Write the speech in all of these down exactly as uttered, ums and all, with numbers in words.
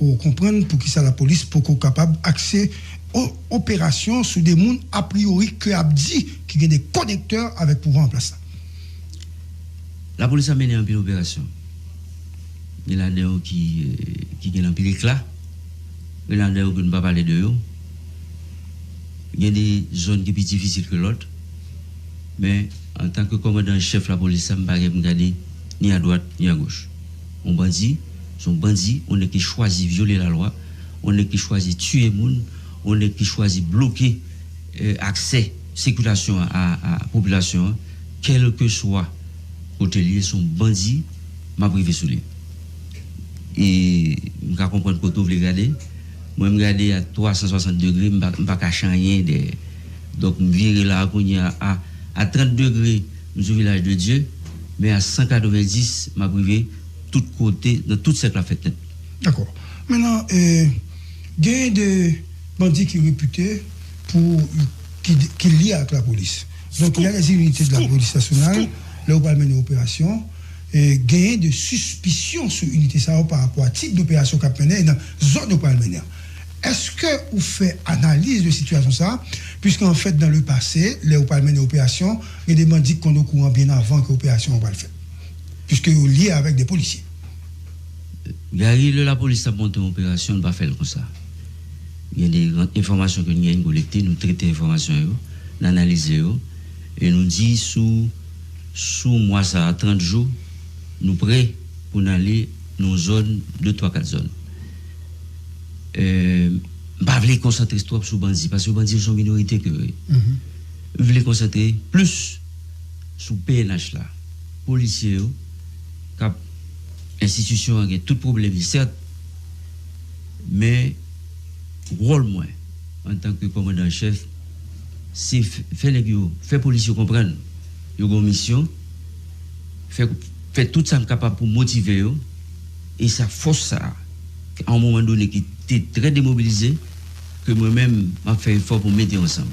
Pou konprann poukisa lapolis poko kapab akse o- operasyon sou de moun apriyori ke ap di ki gen de konektè avèk pouvwa an plas la. Lapolis ap mennen anpil operasyon. Gen ladan yo ki, ki gen anpil ekla. Gen ladan yo ke nou pa pale de yo. Gen de zòn ki pi difisil ke lòt. Men, antanke kòmandan an chèf lapolis la, m pa gen pou m gade ni adwat ni agoch. Yon bandi, se yon bandi, yon nèg ki chwazi vyole lalwa, yon nèg ki chwazi tiye moun, yon nèg ki chwazi bloke eh, aksè sikilasyon a, a, a popilasyon an, kèlkeswa kote l ye, se yon bandi, m ap rive sou li. E m ka konprann kote w vle gade. Mwen, m gade a twa san swasant degre, m pa, m pa kache anyen dèyè. Donk, m vire la a kounye a, a, a trant degre, m sou Vilaj de Dye, men a san katrevenndis, m ap rive tout kote, nan tout sèk la fèt nèt. Dakò. Mentnan, eh, genyen de bandi ki repite pou ki, ki lye ak lapolis. Donk, il y a des unités de la police nationale, lè ou pral mennen operasyon, eh, genyen de sispisyon sou inite sa yo pa rapò a tip doperasyon k ap mennen e nan zòn yo pral mennen an. Èske ou fè analiz de sitiyasyon sa a? Piske anfèt, dans le passé, lè ou pral mennen operasyon, gen de bandi ki konn okouran byen avan ke operasyon an pral fèt. Piske yo lye avèk de polisye. Gary, lè lapolis ap monte yon operasyon, nou pa fè l konsa. Gen de enfòmasyon ke nou genyen, nou kolekte, nou trete enfòmasyon yo, n analize yo, e nou di sou, sou mwa sa a, trant jou, nou prè pou n ale nan yon zòn, de, twa, kat zòn. Eh, m pa vle konsantre twòp sou bandi, paske bandi yo se yon minorite ke yo ye. M vle konsantre plis sou P N H la, polisye yo, k ap, enstitisyon an gen tout pwoblèm li, sèt, men wòl mwen, antanke kòmandan an chèf, se f- fè nèg yo, fè polis yo konprann yo gen yon misyon, fè, fè tout sa m kapab pou motive yo, e sa fòs sa a, a yon moman done ki te trè demobilize, ke mwen menm, m ap fè efò pou mete yo ansanm.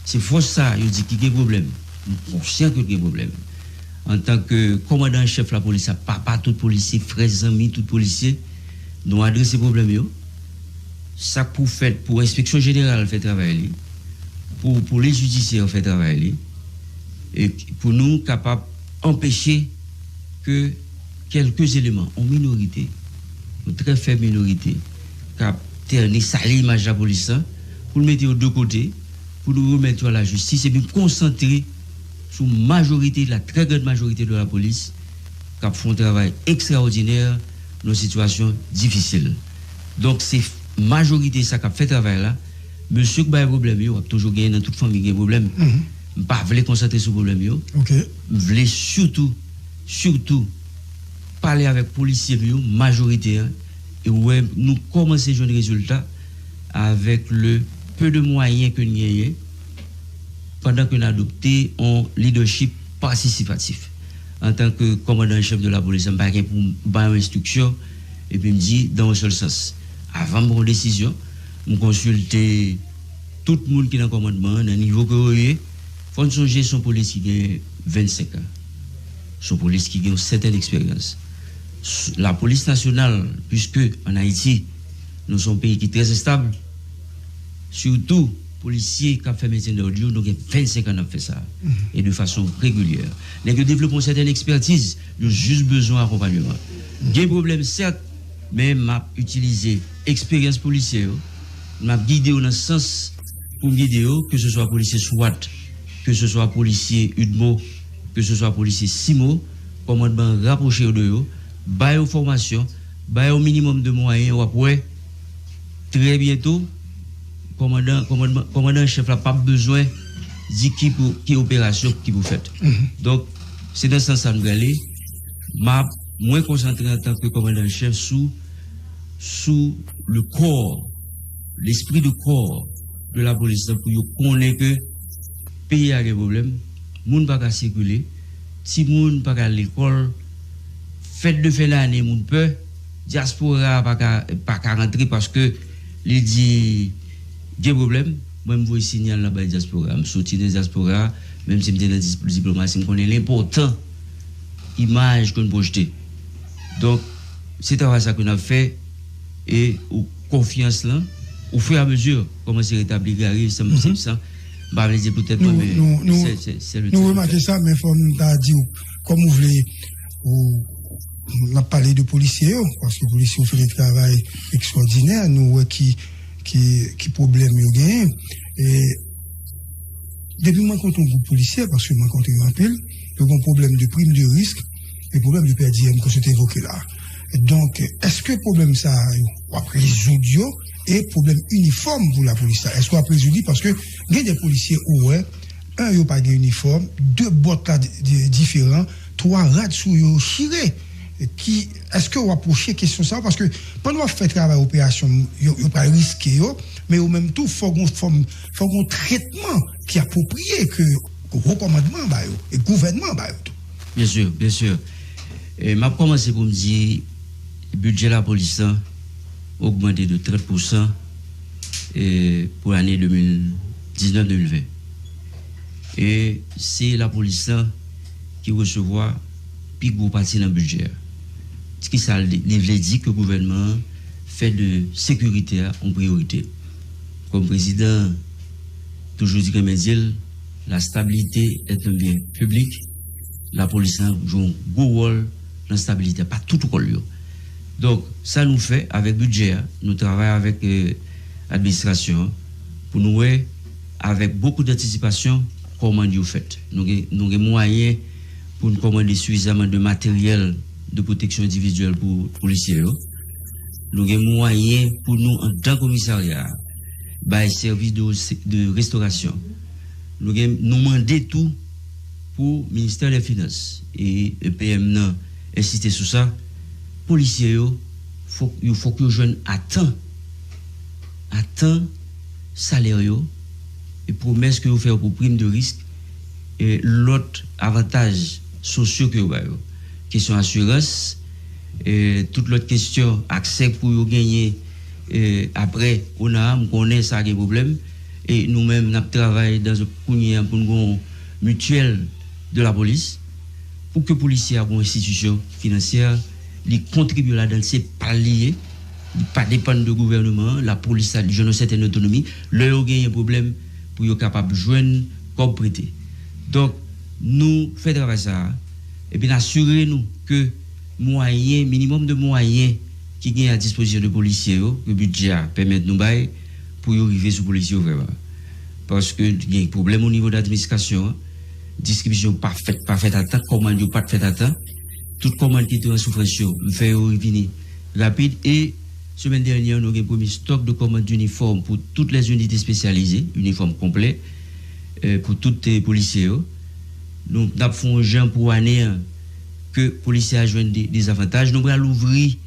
Se fòs sa a, yo di ki gen pwoblèm. M konsyan ke gen pwoblèm. Antanke kòmandan an chèf lapolis la, papa tout polisye, frè, zanmi tout polisye, nou adrese pwoblèm yo. Sa k pou fèt pou enspeksyon jeneral fè travay li, pou polis jidisyè fè travay li, e pou nou kapab anpeche ke kèlke eleman, yon minorite, yon trè fèb minorite, k ap tèni, sali imaj lapolis la, pou n mete yo de kote, pou nou remèt yo a lajistis, epi konsantre sou majorite, la trè grand majorite de lapolis, k ap fè yon travay ekstraòdinè nan yon sitiyasyon difisil. Donk, se majorite sa k ap fè travay la. Mesye k bay pwoblèm yo, w ap toujou genyen nan tout fanmi gen pwoblèm. M pa vle konsantre sou pwoblèm yo. M vle sitou, sitou, pale avèk polisye m yo, majorite an, e wè nou kòmanse jwenn rezilta avèk le peu de moyens ke n genyen, pandan ke n adopte yon leadership patisipatif. Antanke kòmandan an chèf de lapolis, m pa gen pou m bay yon enstriksyon epi m di dans un seul sens. Avan m pran yon desizyon, m konsilte tout moun ki nan kòmandman an, nan nivo ke yo ye. Fò n sonje se yon polis ki gen vennsenk an. Se yon polis ki gen yon sètèn eksperyans. Lapolis nasyonal, piske ann Ayiti, nou se yon peyi ki trè estab, sitou polisye k ap fè mentyen dòd yo, nou gen vennsenk an n ap fè sa, e de fason regilyè. Nèg yo devlope yon sètèn ekspètiz, yo jis bezwen akonpanyeman. Gen pwoblèm, sèt, men m ap itilize eksperyans polisye yo, m ap gide yo nan sans pou m gide yo, ke se swa polisye swat, ke se swa polisye udmo, ke se swa polisye simo, kòmandman an rapwoche yo de yo, ba yo fòmasyon, ba yo minimòm de mwayen, w ap wè, trè byento, kòmandan, kòmandman, kòmandan an chèf la p ap bezwen di ki pou, ki operasyon ki pou fèt. Donk, se nan sans sa nou prale. M ap, mwen konsantre antanke kòmandan an chèf sou, sou le corps, l'esprit de corps de lapolis la, pou yo konnen ke peyi a gen pwoblèm, moun pa ka sikile, timoun pa ka al lekòl, fèt de fen dane moun pè, dyaspora pa ka, pa ka rantre paske li di gen pwoblèm. Mwen, m voye siyal la bay dyaspora. M soti nan dyaspora, menm si m te nan dis- diplomasi, m konnen l enpòtan imaj ke n pwojte. Donk, se travay sa ke n ap fè. e ou konfyans lan, ofiramezi, kòmanse retabli. Gary, sa m, se sa. M pa vle di poutèt mwen, men se, se, se le, nou remake sa, men fò m ta di w, kòm ou vle, ou, n ap pale de polisye yo, paske polisye yo fè de travay ekstwòdinè, nou wè ki, ki, ki pwoblèm yo genyen. E depi mwen kontre yon gwoup polisye, paske mwen kontre yo anpil, yo gen pwoblèm de prim de risk, e pwoblèm de pèdi M ke w te evoke la. Donk, èske pwoblèm sa a yo, w ap rezoud yo, e pwoblèm inifòm pou lapolis la, èske w ap rezoud li? Paske gen de polisye ou wè, en, yo pa gen inifòm, de bòt la di- di- diferan, twa rad sou yo chire. Ki, èske w ap pwoche kesyon sa a? Paske pandan w ap fè travay operasyon, yo, yo pral riske yo, men yo menm tou, fò gon fòm, fò gon tretman ki apwopriye ke wo kòmandman ba yo, e gouvènman ba yo tou. Byen si, byen si. E m ap kòmanse pou m di, bidjè lapolis lan ogmante de trant pousan, e, pou lane de mil diznèf de mil ven. E se lapolis lan ki resevwa pi gwo pati nan bidjè a. Kisa li, li vle di ke gouvènman an fè de sekirite a yon priyorite? Kòm prezidan toujou di, renmen di l, la stabilité est un bien public. Lapolis lan jwe yon gwo wòl nan stabilite a, pa tout wòl yo. Donk, sa nou fè avèk bidjè a, nou travay avèk, eh, administrasyon an pou nou wè, avèk bokou dantisipasyon, kòmann yo fèt. Nou gen, nou gen mwayen pou n kòmande sifizaman de materyèl de pwoteksyon endividyèl pou polisye yo. Nou gen mwayen pou nou, anndan komisarya a, bay sèvis de, de restorasyon. Nou gen, nou mande tou pou Ministè dè Finans e E P M nan ensiste sou sa, polisye yo, fòk yo, fòk yo jwenn a tan, a tan salè yo, e pwomès ke yo fè yo pou prim de risk, e lòt avantaj sosyo ke yo ba yo. Kesyon asirans, e tout lòt kesyon, aksè pou yo genyen, e apre ona a, m konnen sa gen pwoblèm, e nou menm, n ap travay dan, kounye a, pou n gen yon mityèl de lapolis, pou ke polisye a gen yon enstitisyon finansyè, li kontribye ladan l, se pa l li ye, li pa depann de gouvèneman an, lapolis la, li jwenn yon sètèn otonomi, lè yo genyen pwoblèm, pou yo kapab jwenn kòb prete. Donk, nou fè travay sa a, epi n asire nou ke mwayen, minimòm de mwayen ki gen a dispozisyon de polisye yo, ke bidjè a pèmèt nou bay, pou yo rive sou polisye yo vrèman. Paske gen pwoblèm o nivo de administrasyon an, distribisyon pa fèt, pa fèt a tan, kòmann yo pa t fèt a tan. Tout kòmann ki te an soufrans yo, m fè yo revini rapid. E semèn dènyè, nou gen premye stòk de kòmann inifòm pou tout lè inite espesyalize, inifòm konplè, eh, pou tout, eh, polisye yo. Nou, n ap fè yon jan pou ane an, ke polisye a jwenn de, de zavantaj. Nou pral ouvri,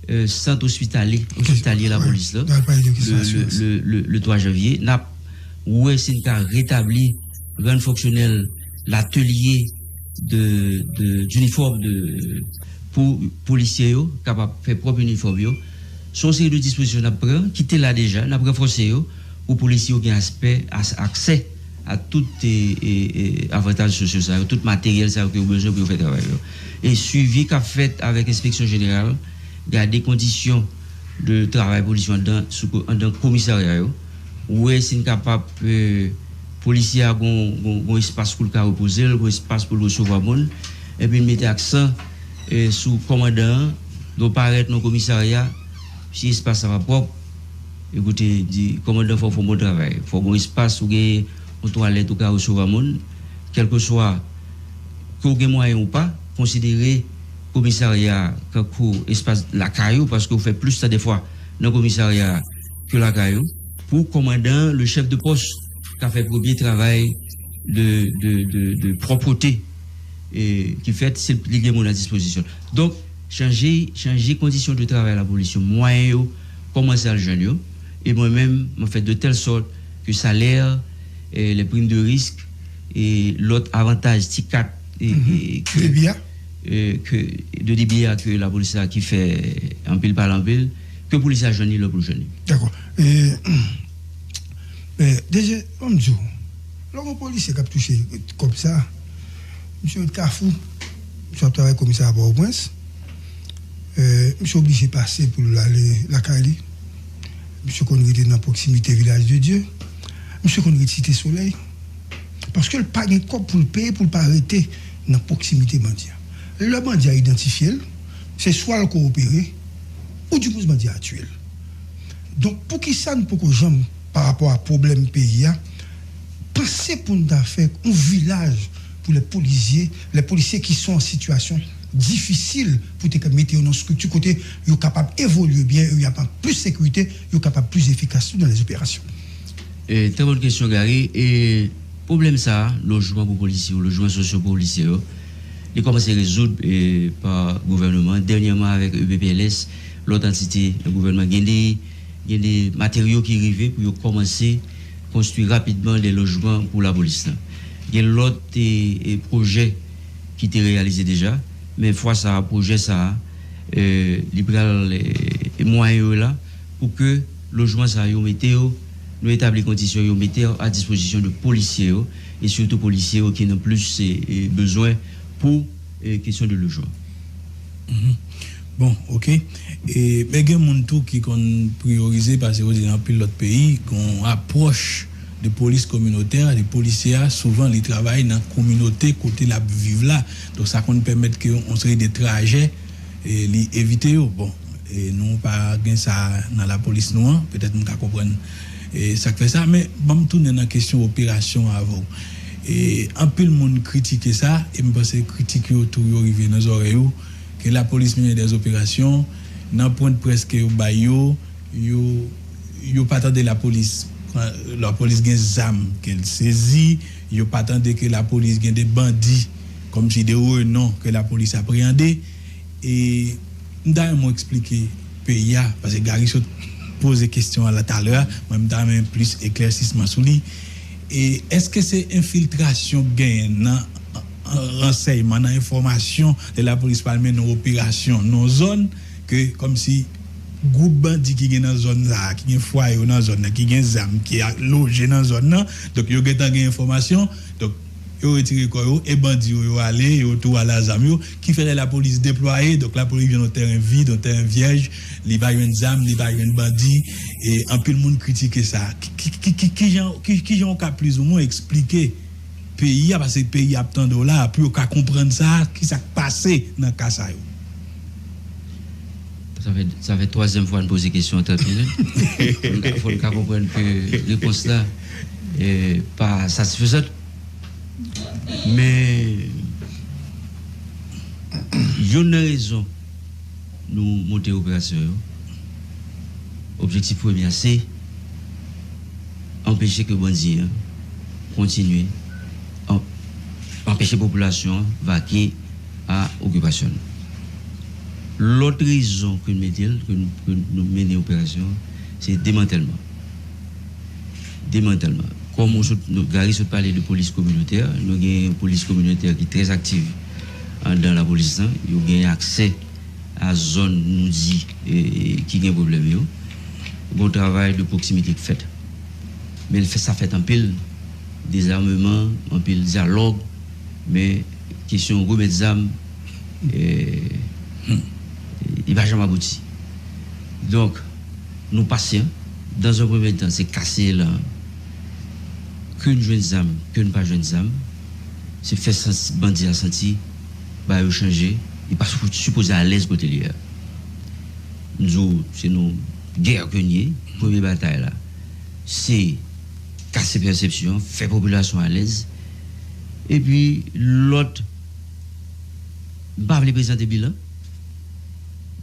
eh, sant ospitali, ospitalye lapolis la, le, le, le, le twa janvye. N ap wè si n ka retabli, rann fonksyonèl latelye de, de, d'inifòm de, pou polisye yo kapab fè pwòp inifòm yo. Se yon seri de dispozisyon n ap pran, ki te la deja, n ap ranfòse yo pou polisye yo gen aspè, as-, aksè a tout, e, e, e, avantaj sosyo sa yo, tout materyèl sa yo ke yo bezwen pou yo fè travay yo. E swivi k ap fèt avèk enspeksyon jeneral, gade kondisyon de travay polisye yo anndan, sou ko-, anndan komisarya yo, wè si n kapab, eh, polisye a gon, gon, gon espas pou l ka repoze l, gon espas pou l resevwa moun, epi n mete aksan, eh, sou kòmandan an, nou parèt nan komisarya, si espas la pa pwòp, ekoute, di, kòmandan, fò w fè yon bon travay. Fò w gon espas, ou gen yon twalèt, ou ka resevwa moun, kèlkeswa ke w gen mwayen ou pa, konsidere komisarya a kankou espas lakay ou, paske w fè plis tan dèfwa nan komisarya a ke lakay ou, pou kòmandan, le chèf de pòs, ka fè premye travay de, de, de, de pwòpte, e, ki fèt, se li gen moun a dispozisyon. Donk, chanje, chanje kondisyon de travay lapolis yo, mwayen yo, kòmanse al jwenn yo. E mwen menm, mwen fè de tèl sòt ke salè, e, les primes de risque, e lòt avantaj, ti kat, e, e, ke, debit a, e, ke, de debit a ke lapolis la ki fè anpil pale anpil, ke polis la jwenn li lè pou l jwenn li. Dakò. E, e, D G, ban m di w, lè w gen polisye k ap touche kòb sa, misye ret Kafou, misye ap travay komisarya Pòtoprens, Misye oblije pase pou l ale lakay li. Misye konn rete nan pwoksimite Vilaj de Dye. Misye konn ret Site Solèy. Paske l pa gen kòb pou l peye pou l pa rete nan pwoksimite bandi a. Lè bandi a idantifye l, se swa l kowopere, oudimwens bandi a tiye l. Donk, poukisa n poko janm, pa rapò a pwoblèm peyi a, panse pou n ta fè yon vilaj pou lè polizye, lè polisye ki son an sitiyasyon difisil pou te ka mete yo nan strikti kote yo kapab evolye byen, yo kapab plis sekirite, yo kapab plis efikas tou nan lèzoperasyon? E, trè bòn kesyon, Gary. E, pwoblèm sa a, lojman pou polisye yo, lojman sosyo pou polisye yo, li kòmanse rezoud e, pa gouvènman an. Dènyèman, avèk E P P L S, lòt antite nan gouvènman, gen de, gen de materyo ki rive pou yo kòmanse konstwi rapidman de lojman pou lapolis lan. Gen lòt e, e, pwojè ki te reyalize deja, men fwa sa a, pwojè sa a, e, li pral, e, mwayen yo la pou ke lojman sa yo mete yo, nou etabli kondisyon yo mete yo a dispozisyon de polisye yo, e sitou polisye yo ki nan plis e, e, bezwen pou e, kesyon de lojman. Bon, oke. E, men gen moun tou ki konn priyorize, paske yo di nan anpil lòt peyi, gen yon apwòch de polis kominotè, de polisye a, souvan li travay nan kominote kote l ap viv la. Donk sa konn pèmèt ke yon seri de trajè, e, li evite yo. Bon, e, nou pa gen sa nan lapolis nou an, petèt m ka konprann e, sa k fè sa. Men, ban m tounen nan kesyon operasyon an avè w. E, anpil moun kritike sa, e m panse kritik yo tou yo rive nan zòrèy ou, ke lapolis mennen dè operasyon, nan pwennprès ke yo bay yo, yo, yo pa tande lapolis pran, lapolis gen zam ke l sezi, yo pa tande ke lapolis gen de bandi, kòmsi de renon ke lapolis apreyande. E m ta renmen w eksplike peyi a, paske Gary sot poze kesyon an la talè a, mwen m ta renmen plis eklèsisman sou li. E èske se enfiltrasyon k genyen nan ransèyman, nan enfòmasyon, lè lapolis pral mennen yon operasyon nan yon zòn, ke kòmsi gwoup bandi ki gen nan zòn sa a, ki gen fwaye yo nan zòn nan, ki gen zam, ki loje nan zòn nan, donk yo gentan gen enfòmasyon, donk yo retire kò yo, e bandi yo, yo ale, yo tou al a zam yo, ki fè lè lapolis deplwaye, donk lapolis vin yon tèren vid, yon tèren vyèj, li pa jwenn zam, li pa jwenn bandi, e anpil moun kritike sa. Ki, ki, ki, ki, kijan, ki, kijan w ka plizoumwen eksplike peyi a, paske peyi a ap tande w la, pou yo ka konprann sa, kisa k pase nan ka sa yo? Sa fè, sa fè twazyèm fwa n poze kesyon an, tanpri. Fò n ka konprann ke repons la e, pa satisfezan. Men, youn nan rezon nou monte operasyon yo, objektif premye a se anpeche ke bandi an kontinye an, anpeche popilasyon an vake a okipasyon l. Lòt rezon ke n mete l, ke n, ke nou mennen operasyon an, se demantèlman. Demantèlman. Kòm ou sot, nou, Gary sot pale de polis kominotè, nou gen yon polis kominotè ki trè aktif anndan lapolis lan. Yo gen aksè a zòn, nou di, e, e, ki gen pwoblèm yo. Gon travay de pwoksimite k fèt. Men l fè, sa fèt anpil dezameman, anpil dyalòg, men kesyon remèt zam, e, li pa janm abouti. Donk, nou pasyan. Dan yon premye tan, se kase elan an. Ke n jwenn zam, ke n pa jwenn zam, se fè sans bandi a santi bagay yo chanje, li pa sou- sipoze alèz kote li ye a. M di w, se nan gè ke n ye, premye batay la, se kase pèsepsyon an, fè popilasyon alèz. Epi lòt, m pa vle prezante bilan.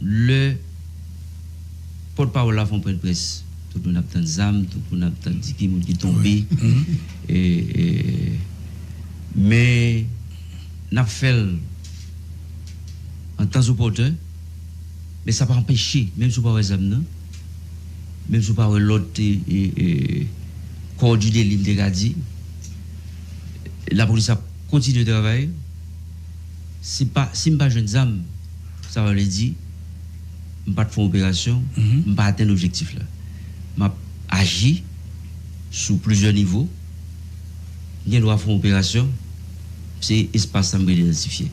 Lè pòtpawòl la fè yon pwennprès, tout moun ap tann zam, tout moun ap tann di ki moun ki tonbe. E, e, men n ap fè l an tan opòten, men sa pa anpeche, menm si w pa wè zam nan, menm si w pa wè lòt e, e, e, kò di deli, m te ka di, lapolis ap kontinye travay. Si pa, si m pa jwenn zam, sa vle di m pa t fè yon operasyon, m pa atenn objektif la. M ap aji sou plizyè nivo. M gen dwa fè yon operasyon, se espas sa m vle idantifye.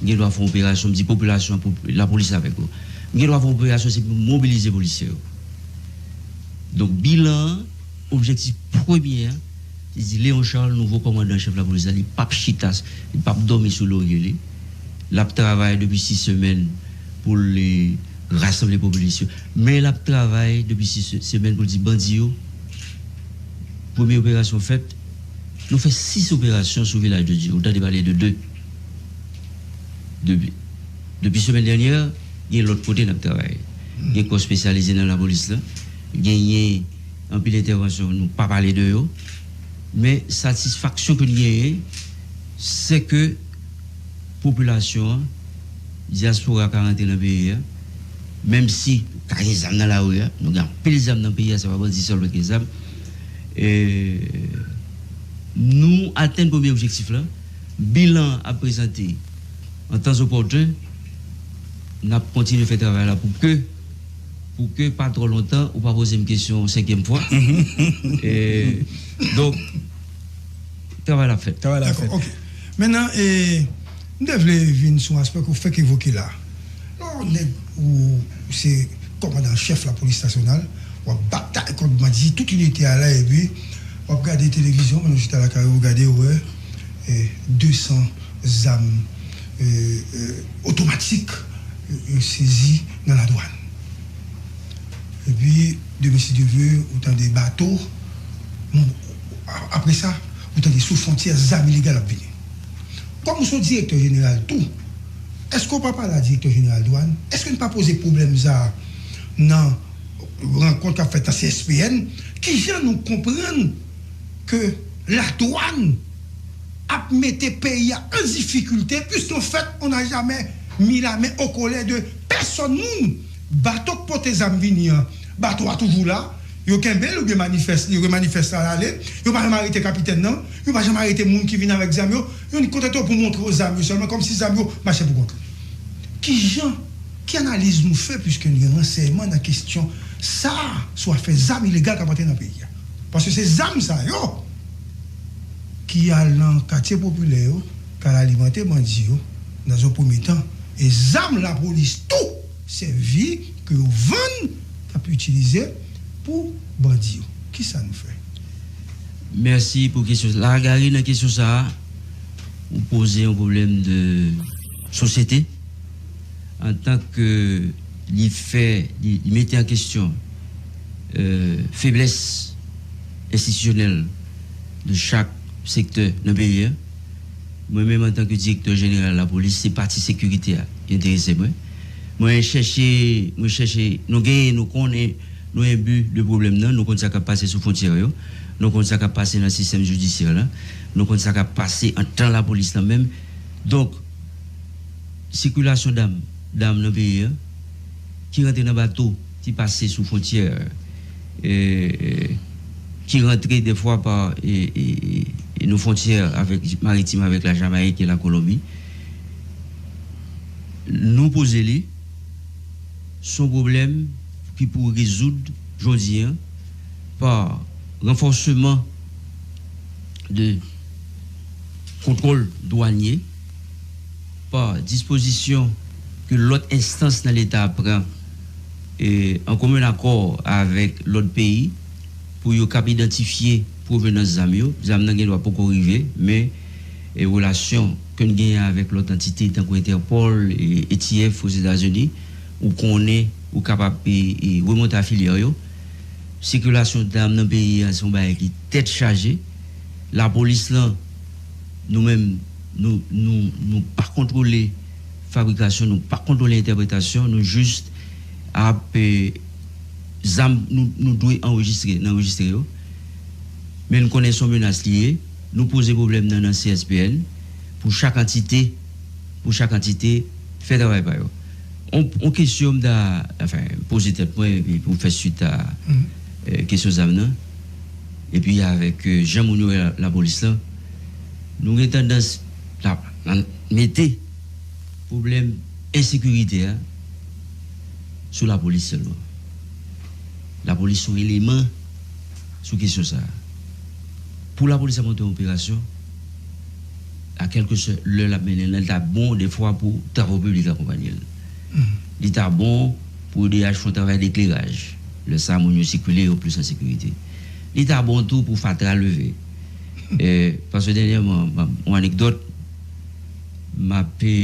M gen dwa fè yon operasyon, m di popilasyon an, lapolis avèk ou. Gen dwa fè operasyon, se pou mobilize polisye yo. Donk, bilan an, objektif premye a, se di Léon Charles, nouvo kòmandan chèf lapolis la, li p ap chita, li p ap dòmi sou lorye li. L ap travay depi sis semèn pou li rasanble popilis yo. Men l ap travay depi sis se- semèn pou l di bandi yo, premye operasyon fèt, nou fè sis operasyon sou Vilaj de Dye. Ou tande pale de de. Depi, depi semèn dènyè, gen lòt kote n ap travay. Gen kò espesyalize nan lapolis la. Genyen anpil entèvansyon, nou pa pale de yo. Men satisfaksyon ke n genyen, se ke popilasyon an, dyaspora ka rantre nan peyi a, menm si ka gen zam nan lari a, nou gen anpil zam nan peyi a, se pa bandi sèlman ki gen zam. E, nou atenn premye objektif la, bilan ap prezante an tan opòten, n ap kontinye fè travay la pou ke, pou ke pa twò lontan, ou pa poze m kesyon yon senkyèm fwa. E, donk, travay la ap fèt. Travay la ap Dakò, fèt. Ok. Mentnan, e, m te vle vin sou yon aspè ke w fèk evoke la. Lè w nèg ou se kòmandan chèf lapolis nasyonal, w ap batay kont bandi, tout inite a la, epi w ap gade televizyon, pandan w chita lakay ou, w gade, w wè, e, de san zam, e, e, otomatik, e, e, sezi nan ladwàn. Epi, demen si Dye vle, ou tande bato, bon, a- apre sa, ou tande sou fwontyè, zam ilegal ap vini. Kòm ou se yon direktè jeneral tou, èske w pa pale a direktè jeneral dwàn? Èske n pa poze pwoblèm sa a nan rankont k ap fèt nan C S P N? Kijan nou konprann ke ladwàn ap mete peyi a an difikilte, puisqu'en fait, on n'a jamais mis la main au collet de pèsonn moun. Bato k pote zam vini an, bato a toujou la, yo kenbe l oubyen manifès, yo gen manifès la l ale, yo pa janm arete kapitèn nan, yo pa janm arete moun ki vin avèk zam yo, yo kontante yo pou montre yo zam yo sèlman, kòmsi zam yo mache pou kont li. Kijan, ki analiz nou fè, puisque n gen ransèyman nan kesyon sa a, sou afè zam ilegal k ap antre nan peyi a? Paske se zam sa yo ki al nan katye popilè yo, k al alimante bandi yo, nan yon premye tan. E zam lapolis tou sèvi, ke yo vann, k ap itilize pou bandi yo. Kisa nou fè? Mèsi pou kesyon. La, Gary, nan kesyon sa a, ou poze yon pwoblèm de sosyete. Antan ke li fè, li, li mete an kesyon, euh, feblès enstitisyonèl de chak sektè nan peyi a. Mwen menm, antan ke direktè jeneral lapolis, se pati sekirite a ki enterese mwen. Mwen chèche, mwen chèche, nou genyen, nou konnen, nou enbi de pwoblèm nan, nou konn sa k ap pase sou fwontyè yo, nou konn sa k ap pase nan sistèm jidisyè la, nou konn sa k ap pase andan lapolis lan menm. Donk, sikilasyon dam, dam nan peyi a, ki rantre nan bato, ki pase sou fwontyè, e, ki rantre defwa pa, e, e, e, nos frontières avec, maritimes avec la Jamaïque et la Colombie. Nou poze li, se yon pwoblèm ki pou rezoud jodi a pa ranfòsman de kontwòl dwanye, pa dispozisyon ke lòt enstans nan Leta pran, e, an komen akò avèk lòt peyi, pou yo kab idantifye pwovenans zam yo. Zam nan gen dwa poko rive, men, e, relasyon ke n genyen avèk lòt antite, tankou Entèpòl, e, A T F Ozetazini, ou konnen, ou kapab, e, e, remonte a filyè yo. Sikilasyon zam nan peyi a, se yon bagay ki tèt chaje. Lapolis lan, nou menm, nou, nou, nou pa kontwole fabrikasyon, nou pa kontwole entèpretasyon, nou jis ap, e, zam nou, nou dwe anrejistre, n anrejistre yo. Men n konnen se yon menas li ye. Nou poze pwoblèm nan nan C S P N pou chak antite, pou chak antite fè travay pa yo. On, on kesyon m ta, anfen, poze tèt mwen, epi pou fè swit a, e, kesyon zam nan, epi avèk, e, jan moun yo wè la, lapolis lan, nou gen tandans la, la mete pwoblèm ensekirite a sou lapolis sèlman. Lapolis se yon eleman sou kesyon sa a. Pou lapolis ap monte yon operasyon, a kèlkeswa lè l ap mennen l, li ta bon defwa pou travo piblik akonpanye l. Li ta bon pou O D H fè yon travay dekleraj. Lè sa a, moun yo sikile, yo plis an sekirite. Li ta bon tou pou fatra leve. E, paske dènyèman, m ap, yon anekdòt, m ap, e,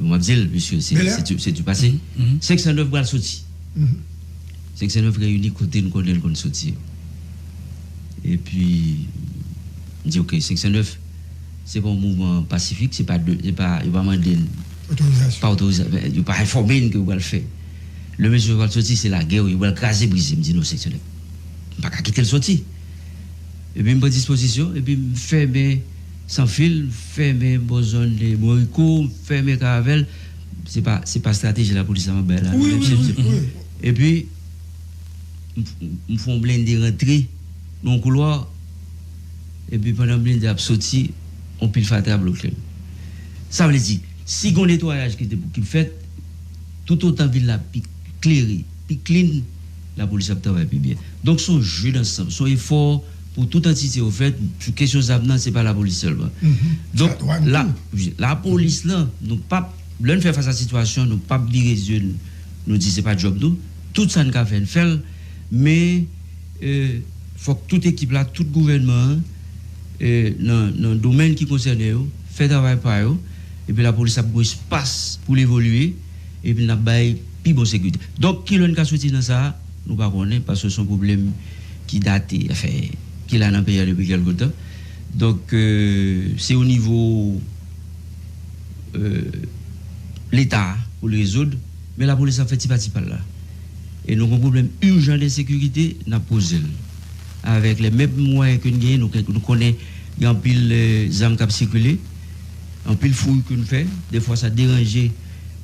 m ap di l, piske se, se du, se du passé. Senk san nèf pral soti. Senk san nèf reyini kote n konnen l konn soti. Epi, m di, "Ok, senk san nèf, se pa yon mouvman pasifik, se pa de, se pa, yo pa mande n pa otorizasyon, yo pa enfòme n ke yo pral fè. Lè mesye yo pral soti, se lagè, yo pral kraze brize." M di, "Non, senk san nèf, m pa ka kite l soti." Epi m pran dispozisyon, epi m fèmen Sanfil, m fèmen bò zòn de Morico, m fèmen Karavèl. Se pa, se pa estrateji lapolis la m ap bay la. Wi, wi, wi, wi. Epi, m, m fè yon blende rantre nan yon koulwa, epi pandan blende ap soti, yon pil fatra bloke l. Sa vle di, si gon netwayaj ki te pou ki fèt, toutotan vil la pi klere, pi clean, lapolis ap travay pi byen. Donk, se yon je dansanm, se yon efò pou tout antite yo fèt. Sou kesyon zam nan, se pa lapolis sèlman. Donk, la, lapolis lan, nou p ap, lè n fè fas a sitiyasyon, nou p ap vire zye n, nou di se pa djòb nou. Tout sa n ka fè, n fè l. Men, e, fòk tout ekip la, tout gouvènman an, e, nan, nan domèn ki konsène yo, fè travay pa yo, epi lapolis ap gen espas pou l evolye, epi n ap bay pi bon sekirite. Donk, kilè n ka soti nan sa a, nou pa konnen, paske se yon pwoblèm ki date, anfen, ki la nan peyi a depi kèlke tan. Donk, e, se o nivo, e, Leta pou l rezoud, men lapolis ap fè ti pa ti pa l la. E nou gen yon pwoblèm ijan de sekirite, n ap poze l. Avèk lè menm mwayen ke n genyen, nou, nou konnen gen anpil, e, zam k ap sikile, anpil fouy ke n fè. Defwa, sa deranje,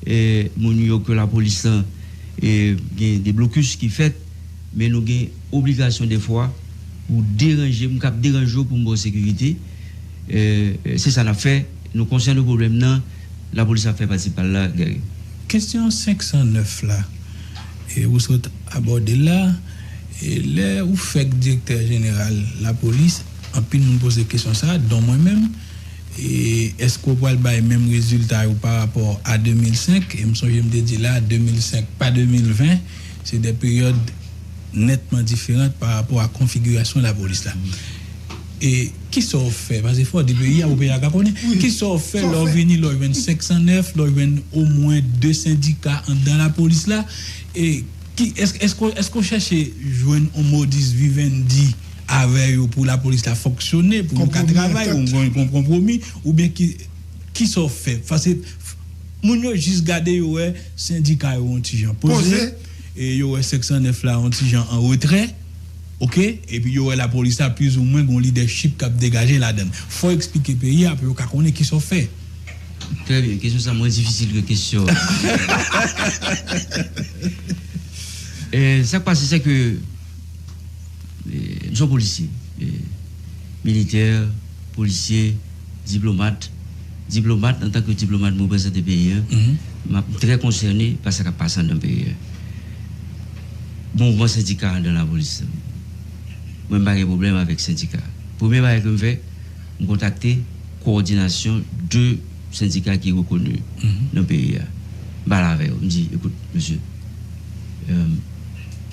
e, moun yo ke lapolis lan, e, gen de blokis ki fèt, men nou gen obligasyon defwa pou deranje, m k ap deranje w pou m ba w sekirite. E, e, se sa n ap fè. Nou konsyan de pwoblèm nan, lapolis ap fè pati pa l la, Gary. Kesyon senk san nèf la, e, ou sot abòde l la, e, lè ou fèk direktè jeneral lapolis, anpil moun poze kesyon sa a, don mwen menm, e, èske w pral bay menm rezilta yo pa rapò a de mil senk? E m sonje m te di la, de mil senk pa de mil ven, se de peryòd nètman diferan pa rapò a konfigirasyon lapolis la. E kisa w fè? Paske fò w di peyi a pou peyi a ka konnen. Kisa w fè lè w vini, lè w jwenn senk san nèf, lè w jwenn omwen de sendika anndan lapolis la? E ki, èske, èske, èske w chèche jwenn yon modus vivendi avè yo pou lapolis la fonksyone, pou yo ka travay, ou jwenn yon konpwomi, oubyen ki, kisa w fè? Paske moun yo jis gade, yo wè sendika yo yon ti jan poze, e yo wè senk san nèf la yon ti jan an retrè, oke? Epi yo wè lapolis la plizoumwen gon lidèchip k ap degaje ladan l. Fò w eksplike peyi a pou yo ka konnen kisa w fè. Trè byen, kesyon sa mwens difisil ke kesyon. E, sa k pase, se ke, e, m se yon polisye, e, militè, polisye, diplomat. Diplomat, antanke diplomat, m reprezante peyi a. M ap trè konsène pa sa k ap pase anndan peyi a. Mouvman sendika anndan lapolis la. Mwen, m pa gen pwoblèm avèk sendika. Premye bagay ke m fè, m kontakte kowòdinasyon de sendika ki rekoni nan peyi a. M pale avè yo, m di, "Ekout, mesye, e,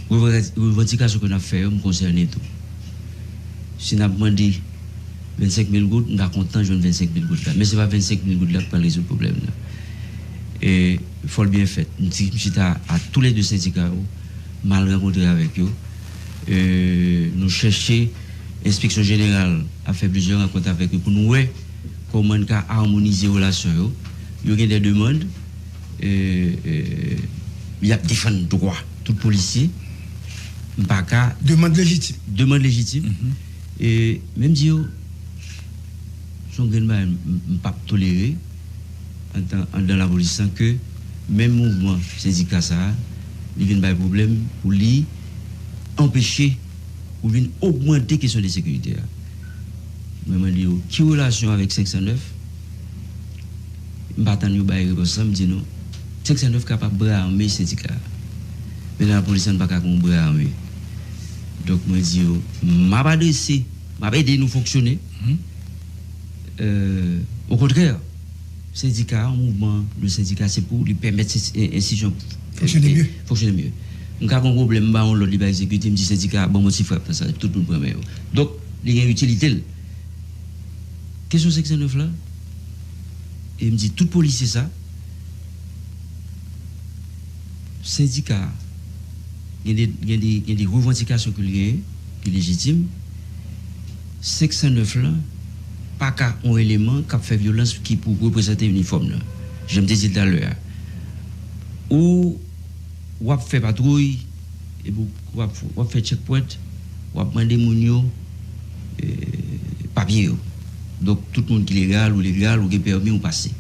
revandikasyon ke n ap fè yo, m konsène tou. Si n ap mande vennsenk mil goud, m ta kontan jwenn vennsenk mil goud la. Men se pa vennsenk mil goud la k pral rezoud pwoblèm nan." E fò l byen fèt. M di, m chita a tou le de sendika yo, m al rankontre avèk yo. E, nou chèche, enspeksyon jeneral ap fè plizyè rankont avèk yo pou nou wè kòman n ka amonize relasyon yo. Yo gen de demann, e, e, y ap defann dwa tout polisye. M pa ka. Demann lejitim. Demann lejitim. E, men m di yo, se yon grenn bagay m, m, m p ap tolere anndan, anndan lapolis, san ke menm mouvman sendika sa a, li vin bay pwoblèm pou li anpeche ou vin ogmante kesyon de sekirite a. Mwen mande yo, ki relasyon avèk senk san nèf? M pa tann yo bay repons lan, m di nou, senk san nèf kapab bra ame sendika a. Men nan lapolis la, n pa ka gen yon bra ame. Donk, mwen di yo, m ap adrese, m ap ede nou fonksyone. E, okontrè, sendika a, yon mouvman de sendika, se pou li pèmèt se, e, enstitisyon Fonksyone mye. Fonksyone mye. M ka gen yon pwoblèm, m ba yon lòd, li pa egzekite, m di sendika a ban m yon ti frap nan sa, tout moun pran men yo. Donk, li gen itilite l. Kesyon senk san nèf la, e m di tout polisye sa, sendika a gen de, gen de, gen de revandikasyon ke l genyen, ki lejitim. Senk san nèf la pa ka yon eleman k ap fè vyolans ki pou reprezante inifòm nan. Jan m te di l talè a, ou w ap fè patwouy, epi w ap, w ap fè checkpoint, w ap mande moun yo, e, papye yo. Donk, tout moun ki legal, ou legal, ou gen pèmi, ou pase.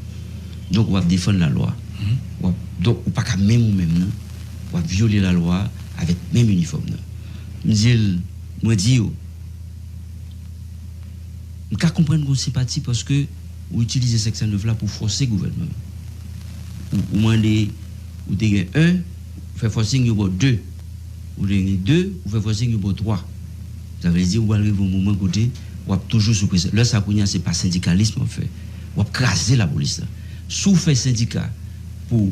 Donk, w ap defann lalwa. W ap, donk, ou pa ka menm ou menm nan, w ap vyole lalwa avèk menm inifòm nan. M di l, mwen di yo, m ka konprann gen yon senpati paske ou itilize senk san nèf la pou fòse gouvènman an. Ou, ou mande, ou te gen en, ou fè forcing, yo ba w de. Ou te gen de, ou fè forcing, yo ba w twa. Sa vle di, ou pral rive yon moman kote w ap toujou sou presyon. Lè sa, kounye a, se pa sendikalism w ap fè. W ap kraze lapolis la. Si w fè sendika pou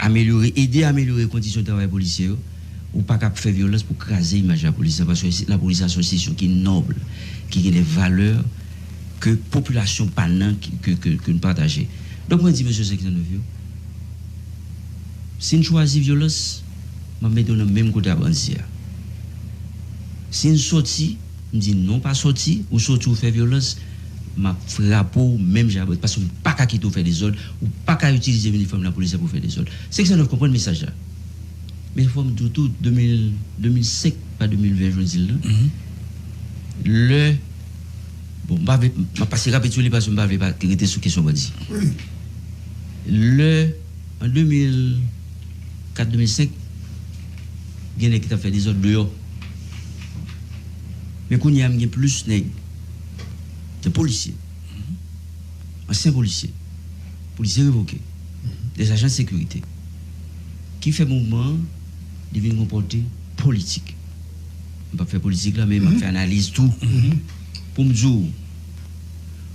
amelyore, ede amelyore kondisyon travay polisye yo, ou pa ka ap fè vyolans pou kraze imaj lapolis la, paske lapolis la se yon enstitisyon ki nòb, ki gen de valè ke popilasyon pa n nan, ki, ke, ke, ke n pataje. Donk, mwen di mesye senk san nèf yo, si n chwazi vyolans, m ap mete w nan menm kote a bandi a. Si n sòti, m di non, pa sòti, ou sòti, ou fè vyolans, m ap frape w menm jan, paske m pa ka kite w fè dezòd, ou pa ka itilize inifòm lapolis la pou fè dezòd. Senk san nèf konprann mesaj la. Men fò m di w tou, de mil, de mil senk pa de mil ven, jodi l lan, lè, bon, m pa vle, m ap pase rapid sou li paske m pa vle pa rete sou kesyon bandi. Lè, an de mil kat, de mil senk, gen nèg ki t ap fè dezòd deyò. Men kounye a, m gen plis nèg, de polisye, ansyen polisye, polisye revoke, de zajan de sekirite, ki fè mouvman an, li vin gon pòte politik. M p ap fè politik la, men m ap fè analiz tou. Pou m di w,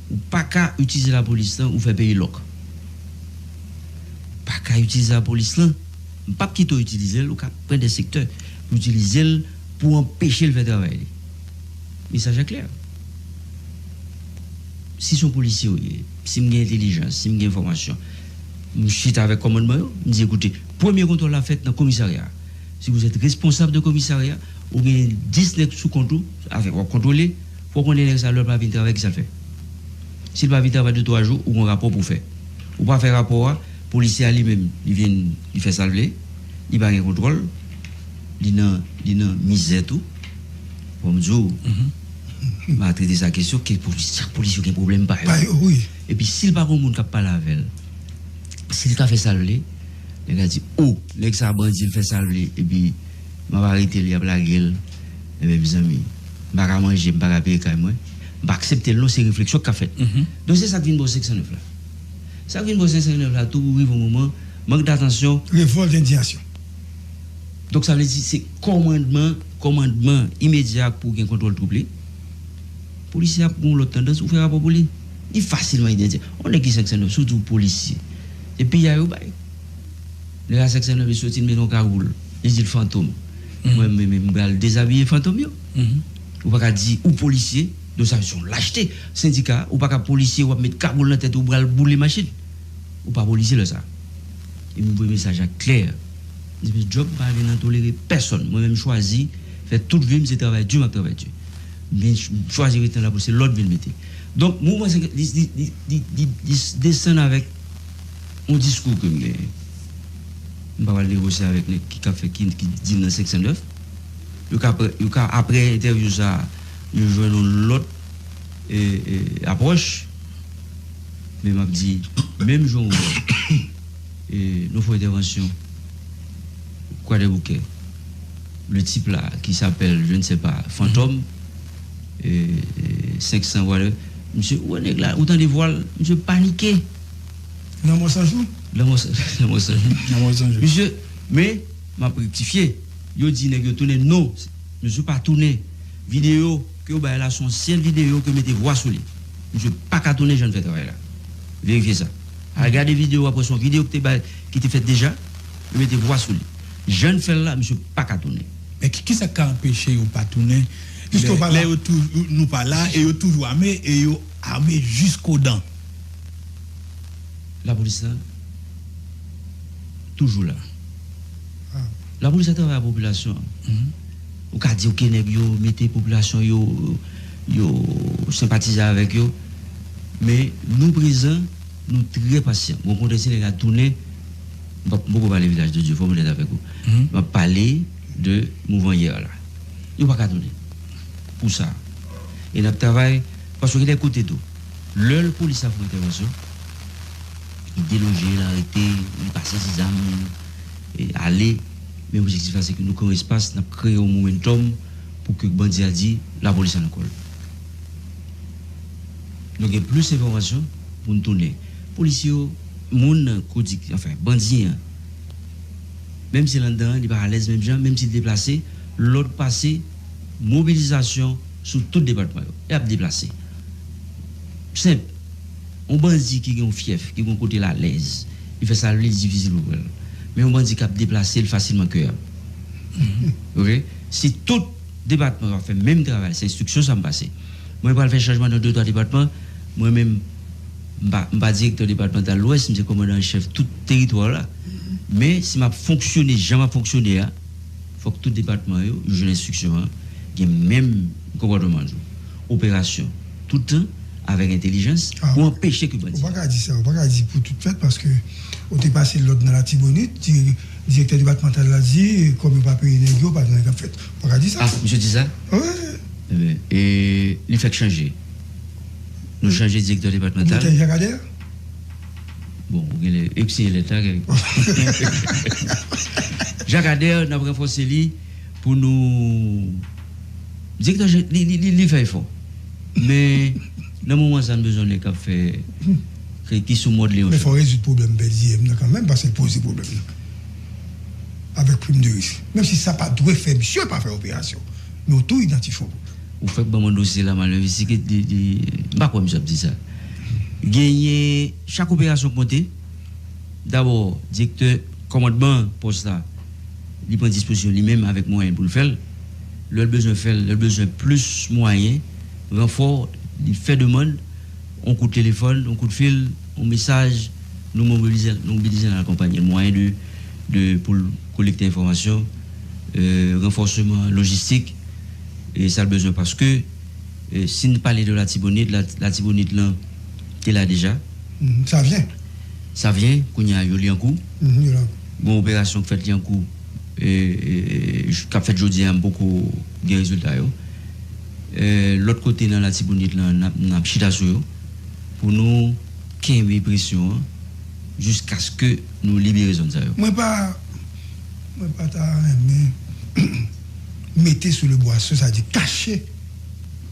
ou pa ka itilize lapolis lan, ou fè peyi lòk. Ou pa ka itilize lapolis lan, m p ap kite w itilize l, ou ka pran de sektè pou itilize l pou anpeche l fè travay li. Mesaj la klè. Si se yon polisye w ye, si m gen entèlijans, si m gen enfòmasyon, m chita avèk kòmandman yo, m di, ekoute, premye kontwòl la fèt nan komisarya a. Si vous êtes responsable de komisarya, ou gen dis nèg sou kont ou, avèk w ap kontwole, fò w konnen nèg sa lè l pa vin travay, ki sa l fè. Si l pa vin travay de twa jou, ou gen yon rapò pou w fè. Ou pa fè rapò a, polisye a li menm, li vin, li fè sa l vle, li pa gen kontwòl, li nan, li nan mizè tou. Fò m di w, m a trete sa kesyon, ke polis, chak polis yo gen pwoblèm pa yo. Pa yo, wi. Epi si l pa gen moun k ap pale avè l, si l ka fè sa l vle, nèg la di, o, nèg sa bandi, l fè sa l vle, epi m ap arete l, y ap lage l. Ebyen, mezanmi, m pa ka manje, m pa ka peye kay mwen, m pa aksepte l non, se refleksyon k ka fèt. Donk, se sa k vin ba w senk san nèf la. Sa k vin ba w senk san nèf la, tou rive yon moman, mank datansyon. Revòlt, endiyasyon. Donk, sa vle di, se kòmandman, kòmandman imedya pou gen kontwòl twoup li. Polisye ap gen yon lòt tandans, ou fè rapò pou li. Li fasilman idantifye. On nèg ki senk san nèf, sitou polisye. Se piya yo bay. Nèg la senk san nèf, li soti, li met yon kagoul. Li di l fantom. Mwen, mwen, mwen, m pral dezabiye fantom yo. Ou pa ka di ou polisye, donk sa se yon lachte. Sendika, ou pa ka polisye, w ap met kagoul nan tèt ou, ou pral boule machin. Ou pa polisye lè sa. E m voye mesaj la klè. M di, men djòb m pa vin nan tolere pèsonn. Mwen menm, m chwazi fè tout vi m, se travay di m ap travay di. Men ch-, m chwazi rete nan lapolis, se lòd vin mete. Donk, mouvman se li, li, li, li, li, li desann avèk yon diskou ke m genyen. M pa pral negosye avèk nèg ki ka fè, ki, ki di m nan senk san nèf. Yo ka pre-, yo ka, apre entèvyou sa, yo jwenn yon lòt, e, e, apwòch. Men m ap di, menm jan w wè, e, nou fè entèvansyon Kwadèboukè. Le type là, qui s'appelle, je ne sais pas, Fantòm, e, e, senk san, whatever. Misye, ou wè nèg la, ou tande vwa l, misye panike. Nan mensaj ou? Nan mensaj, nan mensaj. Nan mensaj. Misye, men, m ap rektifye. Yo di nèg yo tounen. Non, misye pa tounen. Videyo ke yo bay la, se yon ansyen videyo ke mete vwa sou li. Misye pa ka tounen jan l fè travay la. Verifye sa. Al gade videyo a, se yon videyo ki te bay, ki te fèt deja. Yo mete vwa sou li. Jan n fè l la, misye pa ka tounen. Men ki, kisa k ka anpeche yo pa tounen? Piske yo pa la. Lè yo toujou, nou pa la, e yo toujou ame, e yo ame jiskodan. Lapolis la toujou la. Lapolis la travay ak popilasyon an. Ou ka di, oke, nèg yo mete popilasyon yo, yo senpatize avèk yo. Men nou prezan, nou trè pasyan. Gon kote si nèg la tounen, m p ap, m poko pale Vilaj de Dye, fò m onèt avèk ou. M ap pale de mouvman yè la. Yo pa ka tounen pou sa. E n ap travay, paske gen de kote tou. Lè lapolis la fè entèvansyon, li deloje, li arete, li pase ti zam, li, e, ale. Men objektif la, se ke nou kreye yon espas, n ap kreye yon momentum pou ke bandi a di, lapolis la nan kò l. Nou gen plis enfòmasyon pou n tounen. Polisye yo, moun nan, kotik, anfen, bandi an, menm si l anndan an, li pa alèz menm jan, menm si l deplase, lòd pase, mobilizasyon sou tout depatman yo. Y ap deplase. Senp. Yon bandi ki gen yon fyèf, ki gen yon kote l alèz, li fè sa l vle, li difisil pou pran l. Men yon bandi k ap deplase, l fasilman kèyab. Oke? Si tout depatman yo ap fè menm travay, se enstriksyon sa m pase. Mwen pral fè chanjman nan de twa depatman. Mwen menm, m pa, m pa direktè depatmantal Lwès, m se kòmandan an chèf tout teritwa la. Men si m ap fonksyone jan m ap fonksyone a, fòk tout depatman yo, yo jwenn enstriksyon an, gen menm konpòtman yo. Operasyon, toutan, avèk entèlijans, pou anpeche ke bandi. Ou pa ka di sa, ou pa ka di pou tout fèt, paske ou te pase lòd nan Latibonit, di, direktè depatmantal la di, kòm yo pa peye nèg yo, pa gen anyen k ap fèt. Ou pa ka di sa. Ah, misye di sa? Wi. Ebyen, e li fèk chanje. Nou chanje direktè depatmantal. Ou te Jacques Ader? Bon, ou genlè, e k siyen lèt la, kèk. Jacques Ader, n ap ranfòse li pou nou. Direktè, li, li, li, li fè efò. Men, nan moman sa, n bezwen nèg k ap fè, ki, ki sou mòd Leon. Men fò w rezoud pwoblèm Bèdye m nan kanmenm, paske l poze pwoblèm nan. Avèk prim de risk. Menm si sa pa dwe fè misye pa fè operasyon. Men w tou idantifye yon pwoblèm. Ou fèk ban mwen dosye la, m al envestige, li, li, m pa kwè misye ap di sa. Genyen, chak operasyon k monte, dabò, direktè kòmandman pòs la, li pran dispozisyon li menm avèk mwayen pou l fè l. Lè l bezwen fè l, lè l bezwen plis mwayen, ranfò, li fè demann, yon kout telefòn, yon kout fil, yon mesaj, nou mobilize, nou mobilize, n akonpanye l. Mwayen de, de, pou l kolekte enfòmasyon, e, ranfòsman lojistik, e sa l bezwen paske, e, si n pale de Latibonit, La, Latibonit lan te la deja. Mhm, sa vyen. Sa vyen, kounye a, yo li an kou. Mhm, yo li an kou. Gon operasyon k fèt li an kou, e, e, e, k ap fèt jodi a, m poko gen rezilta yo. E, lòt kote nan Latibonit lan, n ap, n ap chita sou yo pou nou kenbe presyon an jiskaske nou libere zòn sa yo. Mwen pa, mwen pa ta renmen mete sou le boisseau, sa di kache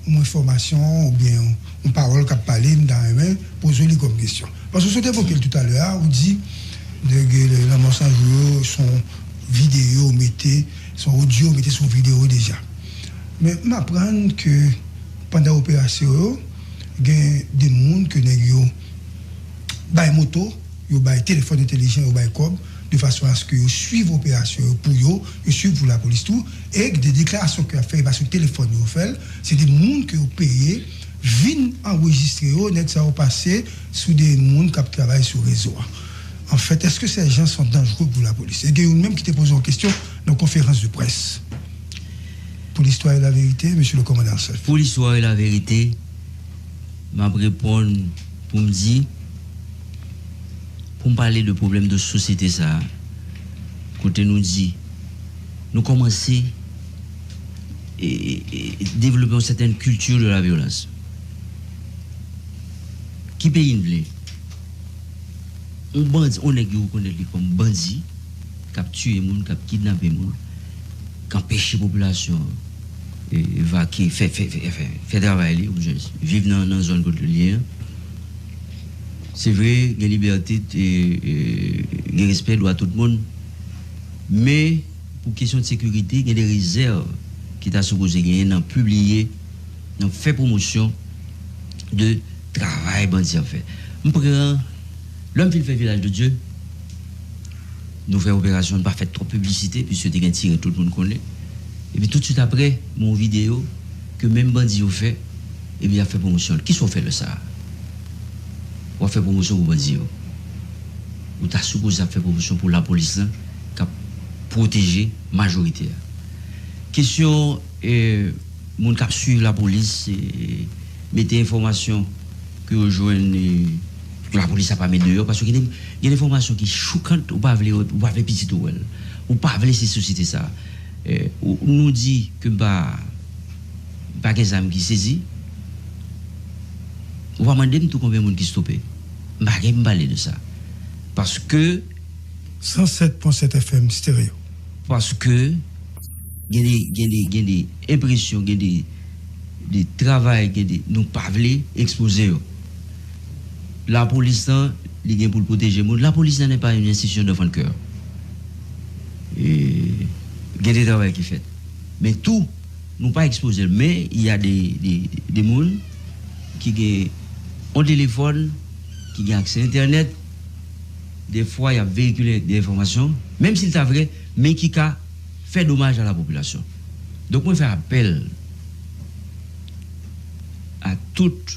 yon enfòmasyon oubyen yon, yon pawòl k ap pale, m ta renmen poze w li kòm kesyon. Paske w sot evoke l toutalè a, ou di, nèg, e, Lanmò San Jou yo, se yon videyo mete, se yon odyo mete sou videyo deja. Men m aprann ke pandan operasyon yo, gen de moun ke nèg yo bay moto, yo bay telefòn entèlijan, yo bay kòb, de fason aske yo swiv operasyon yo pou yo, yo swiv pou lapolis tou, e de deklarasyon ke y ap fè, e pa sou telefòn yo fè l, se de moun ke yo peye, vin anrejistre yo, nèg sa yo pase sou de moun k ap travay sou rezo a. Anfèt, èske ces gens sont dangereux pour la police? E gen youn menm ki te poze yon kesyon nan konferans de près. Pour l'histoire et la vérité, monsieur le commandant en chef. Pour l'histoire et la vérité, m ap reponn pou m di, pou m pale de pwoblèm de sosyete sa a, kote nou di, nou kòmanse, e, e, e, devlope yon sètèn kilti de la vyolans. Ki peyi n vle? Yon bandi, yon nèg yo rekonèt li kòm bandi, k ap tiye moun, k ap kidnape moun, k anpeche popilasyon an, e, vake, fè, fè, fè, fè, fè travay li, oubyen viv nan, nan zòn kote li ye an. Se vre, gen libète, e, e, gen respè dwa tout moun, men pou kesyon de sekirite, gen de rezèv ki ta sipoze genyen nan pibliye, nan fè pwomosyon de travay bandi ap fè. M pran, lè m fin fè Vilaj de Dye, Nou fè operasyon, nou pa fè twòp piblisite, piske te gen tire, tout moun konnen. Epi toutswit apre, m wè yon videyo ke menm bandi yo fè, epi y ap fè pwomosyon l. Kisa w fè lè sa a? W ap fè pwomosyon pou bandi yo. Ou ta sipoze ap fè pwomosyon pou lapolis lan k ap pwoteje majorite a. Kesyon, eh, moun k ap swiv lapolis, eh, mete enfòmasyon ke yo jwenn, eh, lapolis ap ame deyò, paske gen de, gen de enfòmasyon ki choukant, ou pa vle, ou pa vle pitit ou wè l. Ou pa vle se sosyete sa. Eh, ou, nou di ke m pa, m pa gen zam ki sezi. Ou pa mande m tou konbyen moun ki stope. M pa gen pou m pale de sa. Paske san sèt pwen sèt F M stereo. Paske gen de, gen de, gen de enpresyon, gen de, de travay, gen de, nou pa vle ekspoze yo. Lapolis lan, li gen pou l pwoteje moun. Lapolis lan n'est pas une institution d'enfant de cœur. E, gen de travay ki fèt. Men tou, nou pa ekspoze l. Men, y a de, de, de moun ki gen yon telefòn, ki gen aksè entènèt, defwa y ap veyikile de enfòmasyon, menm si l ta vrè, men ki ka fè domaj a la popilasyon. Donk, mwen fè apèl a tout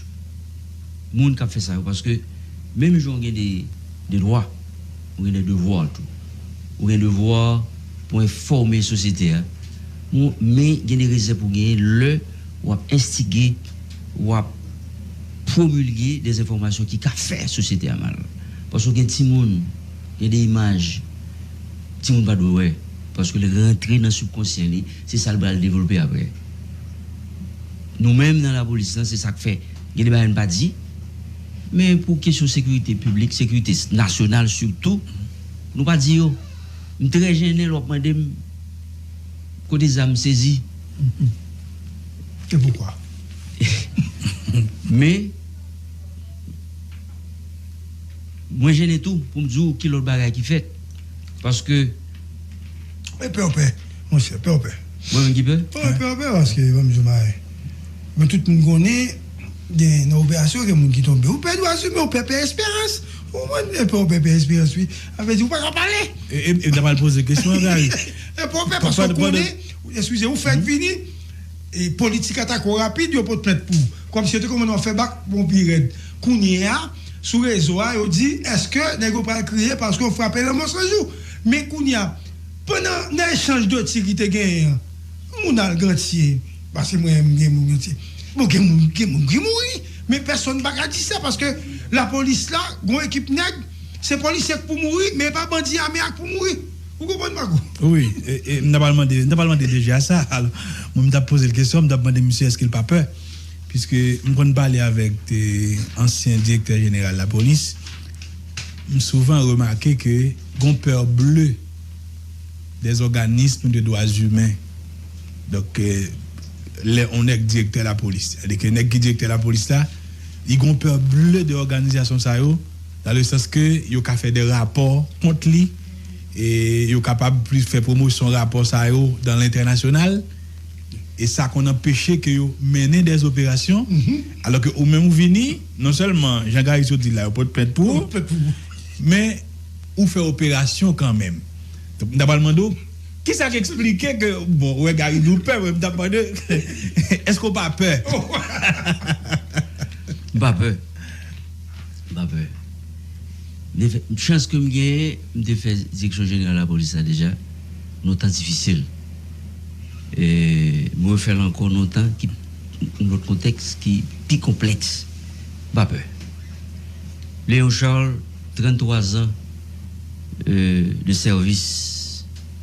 moun k ap fè sa yo, paske menm jan w gen de, de dwa, ou gen de devwa tou. Ou gen devwa pou enfòme sosyete a. Ou, men gen de rezèv pou genyen lè w ap enstige, w ap pwomilge de enfòmasyon ki ka fè sosyete a mal. Paske gen timoun, gen de imaj, timoun pa dwe wè. Paske l rantre nan sibkonsyan li, se sa l pral devlope apre. Nou menm nan lapolis lan, se sa k fè gen de bagay n pa di. Men pou kesyon sekirite piblik, sekirite nasyonal sitou, nou pa di yo. M trè jennen lè w ap mande m kote zam sezi. E poukwa? Men, mwen jennen tou pou m di w ki lòt bagay ki fèt. Paske. E pè w pè, monchè, pè w pè. Mwen menm ki pè? Wi, pè w pè, paske, ban m di w bagay. Men tout moun konnen, gen nan operasyon, gen moun ki tonbe. Ou pè dwa imen, ou pè pè esperans. Ou konprann? E pè w pè pè esperans, wi. Sa vle di, ou pa ka pale. E, e, e, n ta pral poze kesyon an, Gary. E pè w pè, paske w konnen, eskize, ou fèk vini, e politik atake w rapid, yo pot plent pou ou. Kòmsi yo te kòmanse ap fè bak, bon, pi rèd. Kounye a, sou rezo a, yo di, èske nèg yo pral kriye paske yo frape lanmò san jou? Men kounye a, pandan nan echanj de tir ki te genyen an, moun al Gantye, paske mwen, m gen moun Gantye. Bon, gen moun, gen moun ki mouri, men pèsonn pa ka di sa, paske lapolis la, gon ekip nèg, se polisye k pou mouri, men e pa bandi ame a k pou mouri. Ou konprann, Marco? Wi, e, e, m ta pral mande, m ta pral mande D G a sa. Alò, mwen, m t ap poze l kesyon, m t ap mande misye èske l pa pè. Piske m konn pale avèk de ansyen direktè jeneral lapolis, m souvan remake ke gon pè ble des organismes de droits humains. Donk, eh, lè yon nèg direktè lapolis, sètadi ke nèg ki direktè lapolis la, li gon pè ble de òganizasyon sa yo, dan le sans ke yo ka fè de rapò kont li, e yo kapab plis fè pwomosyon rapò sa yo dan lentènasyonal, e sa konn anpeche ke yo mennen de operasyon, alò ke ou menm ou vini, non sèlman, jan Gary sot di la, yo pot plent pou ou, men ou fè operasyon kanmenm. Donk, m ta pral mande w, kisa k eksplike ke, bon, ou wè Gary di w pè, mwen, m ta mande, èske w pa pè? M pa pè. M pa pè. M te fè, chans ke m genyen, m te fè direksyon jeneral lapolis la deja, nan tan difisil. E m refè l ankò nan tan ki, yon lòt kontèks ki pi konplèks. M pa pè. Léon Charles, tranntwa zan, euh, de sèvis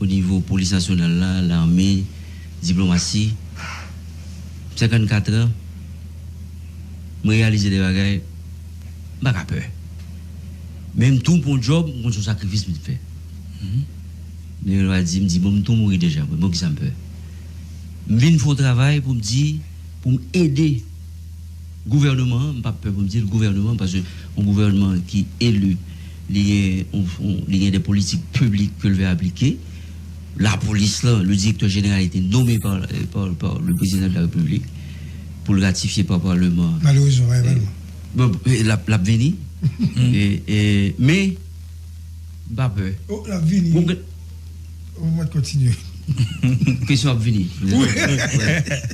o nivo polis nasyonal la, lame, diplomasi, senkannkat an, mwen reyalize de bagay, m pa ka pè. Men m tou pran djòb, m konn se yon sakrifis m te fè. Men yo va di, m di, bon, m tou mouri deja, bon, kisa m pè? M vin fè yon travay pou m di, pou m ede gouvèneman an, m p ap pè pou m di l gouvèneman, paske yon gouvèneman ki eli, li gen, yon, yon, li gen de politik piblik ke l vle aplike. Lapolis lan, le directeur général a été nommé par, par, par le président de la République pou l ratifye pa palman. Malerezman, pa palman. Bon, l ap, l ap vini. E, e, men, M pa pè. Oh, l ap vini. Ou gen- Ou mèt kontinye. Kesyon ap vini. Wi.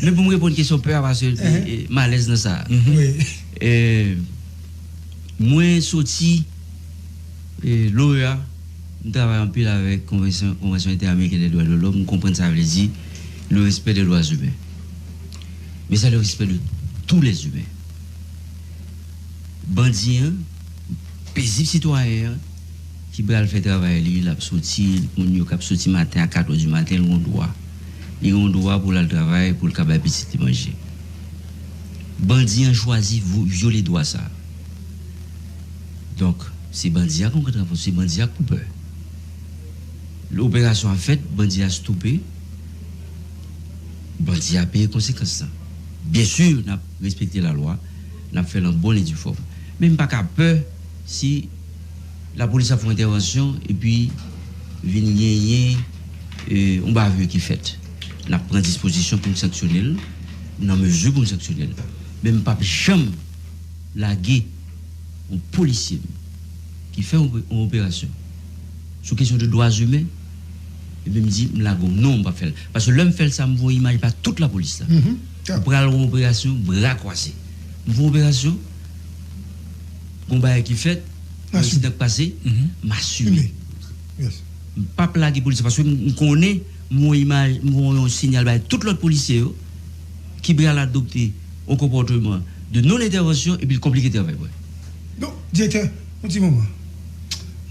Men pou m reponn kesyon pè a, paske, eh, m alèz nan sa. Wi. Eh, mwen soti, eh, l'O E A, m travay anpil avèk Konvansyon, Konvansyon Entèameriken dè Dwa de Lòm, m konprann sa vle di le respect des droits humains. Mais c'est le respect de tous les humains. Bandi an, pezib sitwayen an, ki pral fè travay li, l ap soti, moun yo k ap soti maten a kat è di maten, l gen dwa. Li gen dwa pou l al travay, pou l ka bay pitit li manje. Bandi an chwazi vo-, vyole dwa sa a. Donk, se bandi a k rankontre avè w, se bandi a k koupè. Operasyon an fèt, bandi a stope, bandi a peye konsekans lan. Byen si, n ap respekte lalwa, n ap fè l an bòn e di fòm. Men m pa ka pè si lapolis ap fè yon entèvansyon epi vin genyen, eh, yon bavir ki fèt. N ap pran dispozisyon pou n sanksyone l, nan mezi pou n sanksyone l. Men m p ap janm lage yon polisye m ki fè yon, yon operasyon sou kesyon de dwa imen, epi m di, m lage w. Non, m p ap fè l. Paske lè m fè l sa, m voye imaj ba tout lapolis la. M pral yon operasyon bra kwaze. M fè yon operasyon, gon bagay ki fèt, gon ensidan k pase, m asime. M p ap lage polisye, paske m, m konnen, m voye imaj, m voye yon siyal bay tout lòt polisye yo ki pral adopte yon konpòteman de non-entèvansyon epi l konplike travay mwen. Bon, direktè, yon ti moman.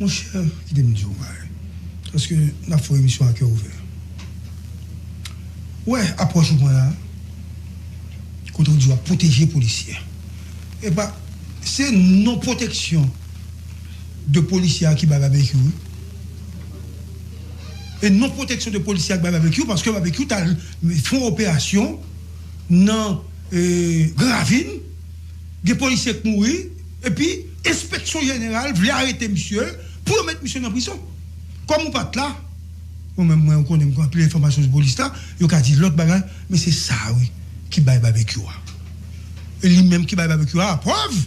Monchè, kite m di w yon bagay. Paske n ap fè yon emisyon a kè ouvè. Ou wè apwòch ou pran la, kote w di w ap pwoteje polisye. Epa, se non pwoteksyon de polisye a ki bay babekyou, wi. E non pwoteksyon de polisye a ki bay babekyou, paske babekyou t al fè yon operasyon nan, eh, Gran Ravin, gen polisye k mouri, epi enspeksyon jeneral vle arete misye pou yo met misye nan prizon. Kòm ou pa t la, mwen menm, mwen, ou konnen m gen anpil enfòmasyon sou polis la, yo ka di lòt bagay, men se sa, wi, ki bay babekyou a. E li menm ki bay babekyou a, prèv,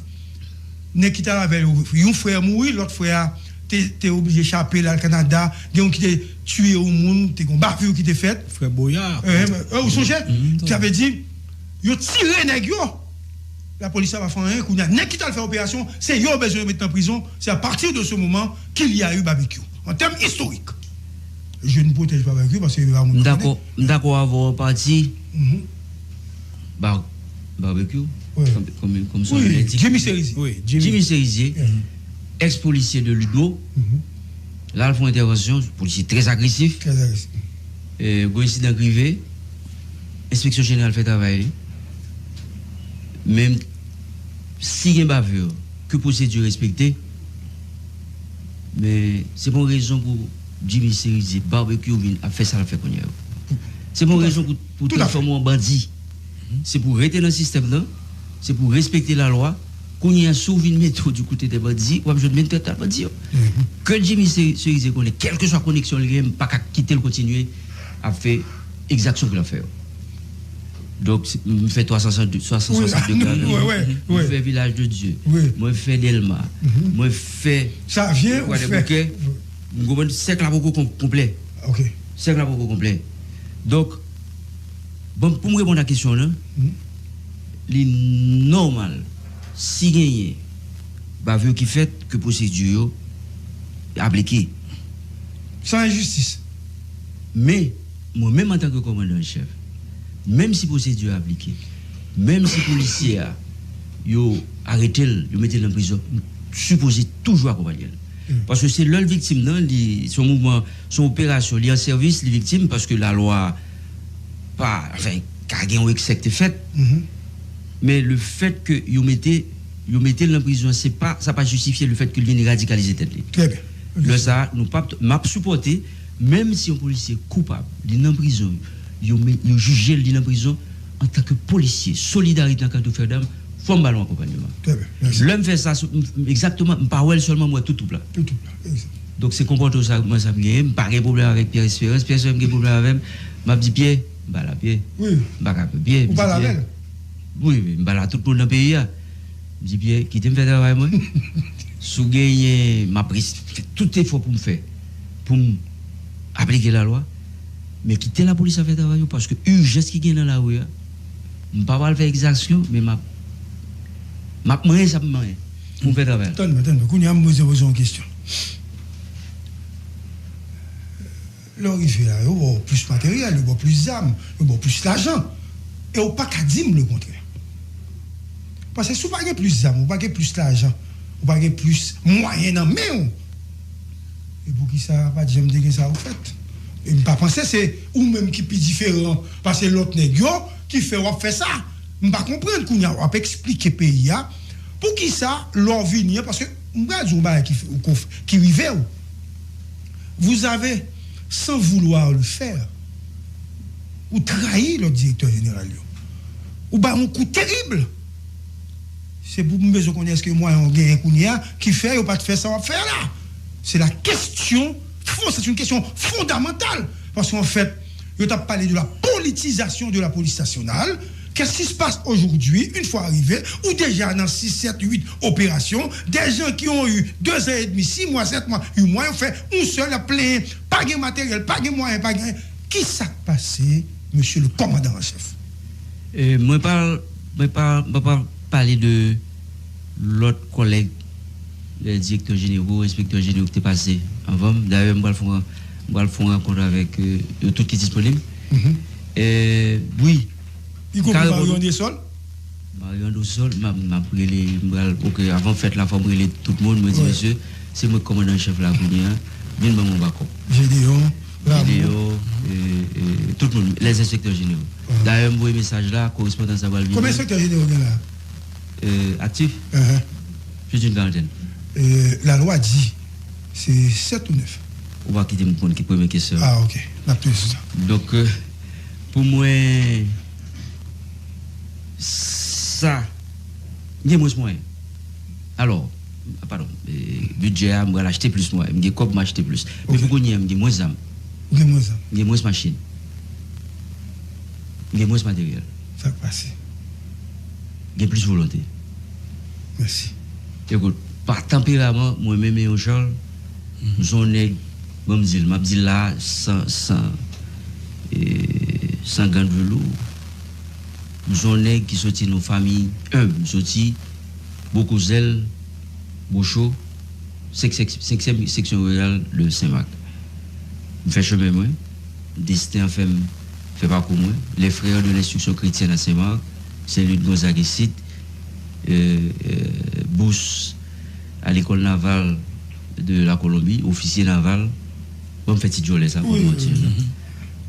nèg ki t al avè l, yon frè mouri, lòt frè a te, te oblije chape, l al Kanada, gen youn ki te tiye yon moun, te gen yon bavir ki te fèt. Frè Boya. Eh, eh, ou sonje? Sa vle di, yo tire nèg yo. Lapolis la pa fè anyen, kounye a, nèg ki t al fè operasyon, se yo bezwen yo met nan prizon, c'est à partir de ce moment qu'il y a eu barbecue. En termes historiques, je ne protège pas barbecue paske yo pa moun. M dakò, m dakò avè w an pati. Bar-, Barbecue, kòm, kòm, kòm son non l endike. Jimmy Serizier. Wi, Jimmy. Jimmy Serizier, èks polisye de Ludo, l al fè yon entèvansyon, polisye trè agresif. Trè agresif. Eh, gwo ensidan k rive, enspeksyon jeneral fè travay li. Men, si gen bavir, ke pwosedi respekte, men se pa yon rezon pou Jimmy Serizier, Barbecue vin ap fè sa l ap fè kounye a yo. Se pa yon rezon pou, pou transfòme w an bandi. Se pou rete nan sistèm nan, se pou respekte lalwa. Kounye a, si w vin mete w di kote dè bandi, w ap jwenn menm tretman bandi yo. Ke Jimmy Se-, Serizier konnen, kèlkeswa koneksyon l genyen, m pa ka kite l kontinye ap fè egzaksyon pou l ap fè yo. Donk, se, m fè twa san swasannde, twa san swasannde grad. Mwen fè Vilaj de Dye. Mwen fè Dèlma. Mwen fè Kwadèboukè. M konprann sèk la poko kon-, konplè. Sèk la poko konplè. Donk, bon, pou m reponn a kesyon w lan, li nòmal si genyen bavir ki fèt ke pwosedi yo aplike. San enjistis. Men, mwen menm antanke kòmandan an chèf, menm si pwosedi a aplike, menm si polisye a, yo arete l, yo mete l nan prizon, m sipoze toujou akonpanye l. Paske se lè l viktim nan, li, se yon mouvman, se yon operasyon, li an sèvis, li viktim, paske lalwa pa, anfen, ka gen yon eksè ki te fèt. Men le fèt ke yo mete, yo mete l nan prizon, se pa, sa pa jistifye le fèt ke l vin radikalize tèt li. Trè byen. Lè sa a, nou p ap, m ap sipòte, menm si yon polisye koupab, li nan prizon, yo me-, yo jije l, li nan prizon, antanke polisye, solidarite nan kad de frè dam, fò m ba l yon akonpanyman. Trè byen, mèsi. Lè m fè sa, sou, m, m, egzakteman, m pa wè l sèlman, m wè tout twoup la. Tout twoup la, egzakteman. Donk, se konpòteman sa, mwen, sa m genyen. M pa gen pwoblèm avèk Pierre Espérance. Pierre Espérance gen pwoblèm avè m. M ap di, Pierre, m pale a Pierre. Wi. M pa ka pè Pierre. Ou pale avè l? Wi, wi, m pale a tout moun nan peyi a. M di, Pierre, kite m fè travay mwen. Si w genyen, m ap res- fè tout efò pou m fè, pou m aplike lalwa, men kite lapolis la fè travay yo, paske ijans ki gen nan lari a, m pa pral fè egzaksyon, men m ap, m ap manyen sa m manyen pou m fè travay la. Tann mwen, tann mwen. Kounye a, m bezwen poze yon kesyon. Lè w rive la, yo ba w plis materyèl, yo ba w plis zam, yo ba w plis lajan. E w pa ka di m lekontrè. Paske si w pa gen plis zam, ou pa gen plis lajan, ou pa gen plis mwayen nan men w, e poukisa pa t janm te gen sa ou fèt? E m pa panse se ou menm ki pi diferan pase lòt nèg yo ki fè w ap fè sa. M pa konprann kounye a w ap eksplike peyi a poukisa lè w vini an, paske m pral di w yon bagay ki, ki rive w. Vous avez, sans vouloir le faire, ou trayi lòt direktè jeneral yo. Ou ba yon kou terib. Se pou m bezwen konnen èske mwayen w genyen kounye a ki fè yo pa t fè sa w ap fè a la. Se la kesyon fon, c'est une question fondamentale. Paske anfèt, yo t ap pale de la politisation de la police nationale. Qu'est-ce qui se passe aujourd'hui? Une fois arrivé, ou déjà dans six, sept, huit opérations, des gens qui ont eu deux ans et demi, six mois, sept mois, huit mois, yo fè yon sèl, y ap plenyen, pa gen materyèl, pa gen mwayen, pa gen. Kisa k pase, monsieur le commandant en chef? E, mwen pa, mwen pa, mwen pa pale de lòt kòlèg, e, direktè jeneral, enspektè jeneral ki te pase anvan m. Dayè, m pral fè yon, m pral fè yon rankont avèk, e, yo tout ki disponib. Mhm. E, wi. Y konpri Marion Desol? Marion Desol, m ap, m ap rele, m pral, ok, avan fèt la, fò m rele tout moun, mwen di, mesye, se mwen k kòmandan an chèf la kounye a, vin ban m yon bakòp. Gédéon, Rameau. Gédéon, e, e, tout moun, les inspecteurs généraux. Dayè, m voye mesaj la, korespondan sa pral vini. Konbyen enspektè jeneral gen la? E, aktif? Plis d'une quarantaine. E, lalwa di se sèt ou nèf. Ou pa kite m konn ki premye kesyon. Ah, ok. N ap toujou sou sa. Donk, e, pou mwen, sa, m gen mwens mwayen. Alò, padon, e, bidjè a, m pral achte plis mwayen. M gen kòb, m achte plis. Men pou kounye a, m gen mwens zam. Ou gen mwens zam? M gen mwens machin. M gen mwens materyèl. Sa k pase? Gen plis volonte. Mèsi. Ekout, pa tanperaman, mwen menm, Léon Charles, m se yon nèg, bon, m di l, m ap di l la, san, san, e, san gant velou. M se yon nèg ki soti nan yon fanmi enb. M soti Bokozèl, Bocho, senk, senk, senkyèm seksyon riral de Senmak. M fè chemen mwen, desten an fè m fè pakou mwen. Les Frères de l'Instruction Chrétienne à Saint-Marc, Saint-Louis de Gonzague isit, e, e, bous à l'école navale de la Colombie, ofisye naval. Bon, m fè ti djòlè sa pou nou, wi, wi.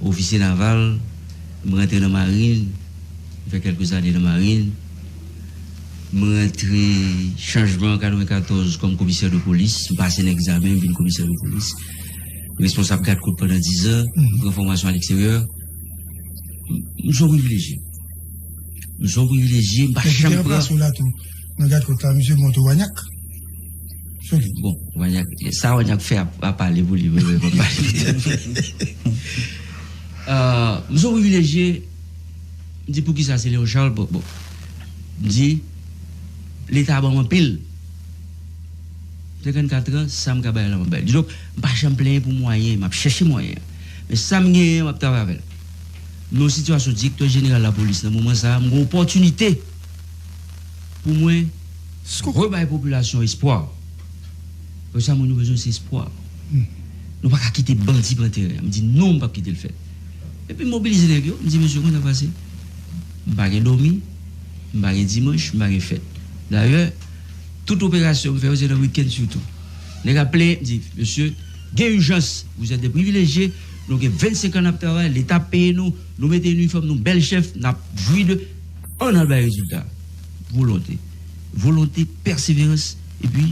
Ofisye naval, m rantre nan marin, m fè kèlke zane nan marin. M rantre chanjman an katrevenkatòz kòm komisè de polis, m pase nan egzamen, m vin komisè de polis. Responsab gad kot pandan dizan, m pran fòmasyon aleksteryè. M, m se yon privilejye. M se yon privilejye, m pa janm pran. Nan gad kot la, misye monte Wanyak. Solid. Bon, Wanyak, sa Wanyak fè a, a pale pou li, mwen, mwen, mwen pale. Euh, m se yon privilejye, m di poukisa se Léon Charles, bon, bon. M di, Leta ban m anpil. Senkannkat an, sa m ka bay la, m ap bay. Donk, m pa janm plenyen pou mwayen, m ap chèche mwayen. Men sa m genyen, m ap travay avè l. M nan yon sitiyasyon direktè jeneral lapolis nan moman sa a, m gen opòtinite pou mwen rebay popilasyon espwa. Paske sa moun yo bezwen, se espwa. Nou pa ka kite bandi pran teren an. M di non, m p ap kite l fèt. Epi m mobilize nèg yo, m di, mesye, konn sa k pase? M pa gen dòmi, m pa gen dimanch, m pa gen fèt. Dayè, tout operasyon m fè yo, se nan wikenn sitou. Nèg ap plenyen, m di, mesye, gen ijans, vous êtes des privilégiés, nou gen vennsenk an n ap travay, Leta ap peye nou, nou mete inifòm nou, bèl chèf, n ap jwi de, ann al bay rezilta. Volonte. Volonte, pèseverans, epi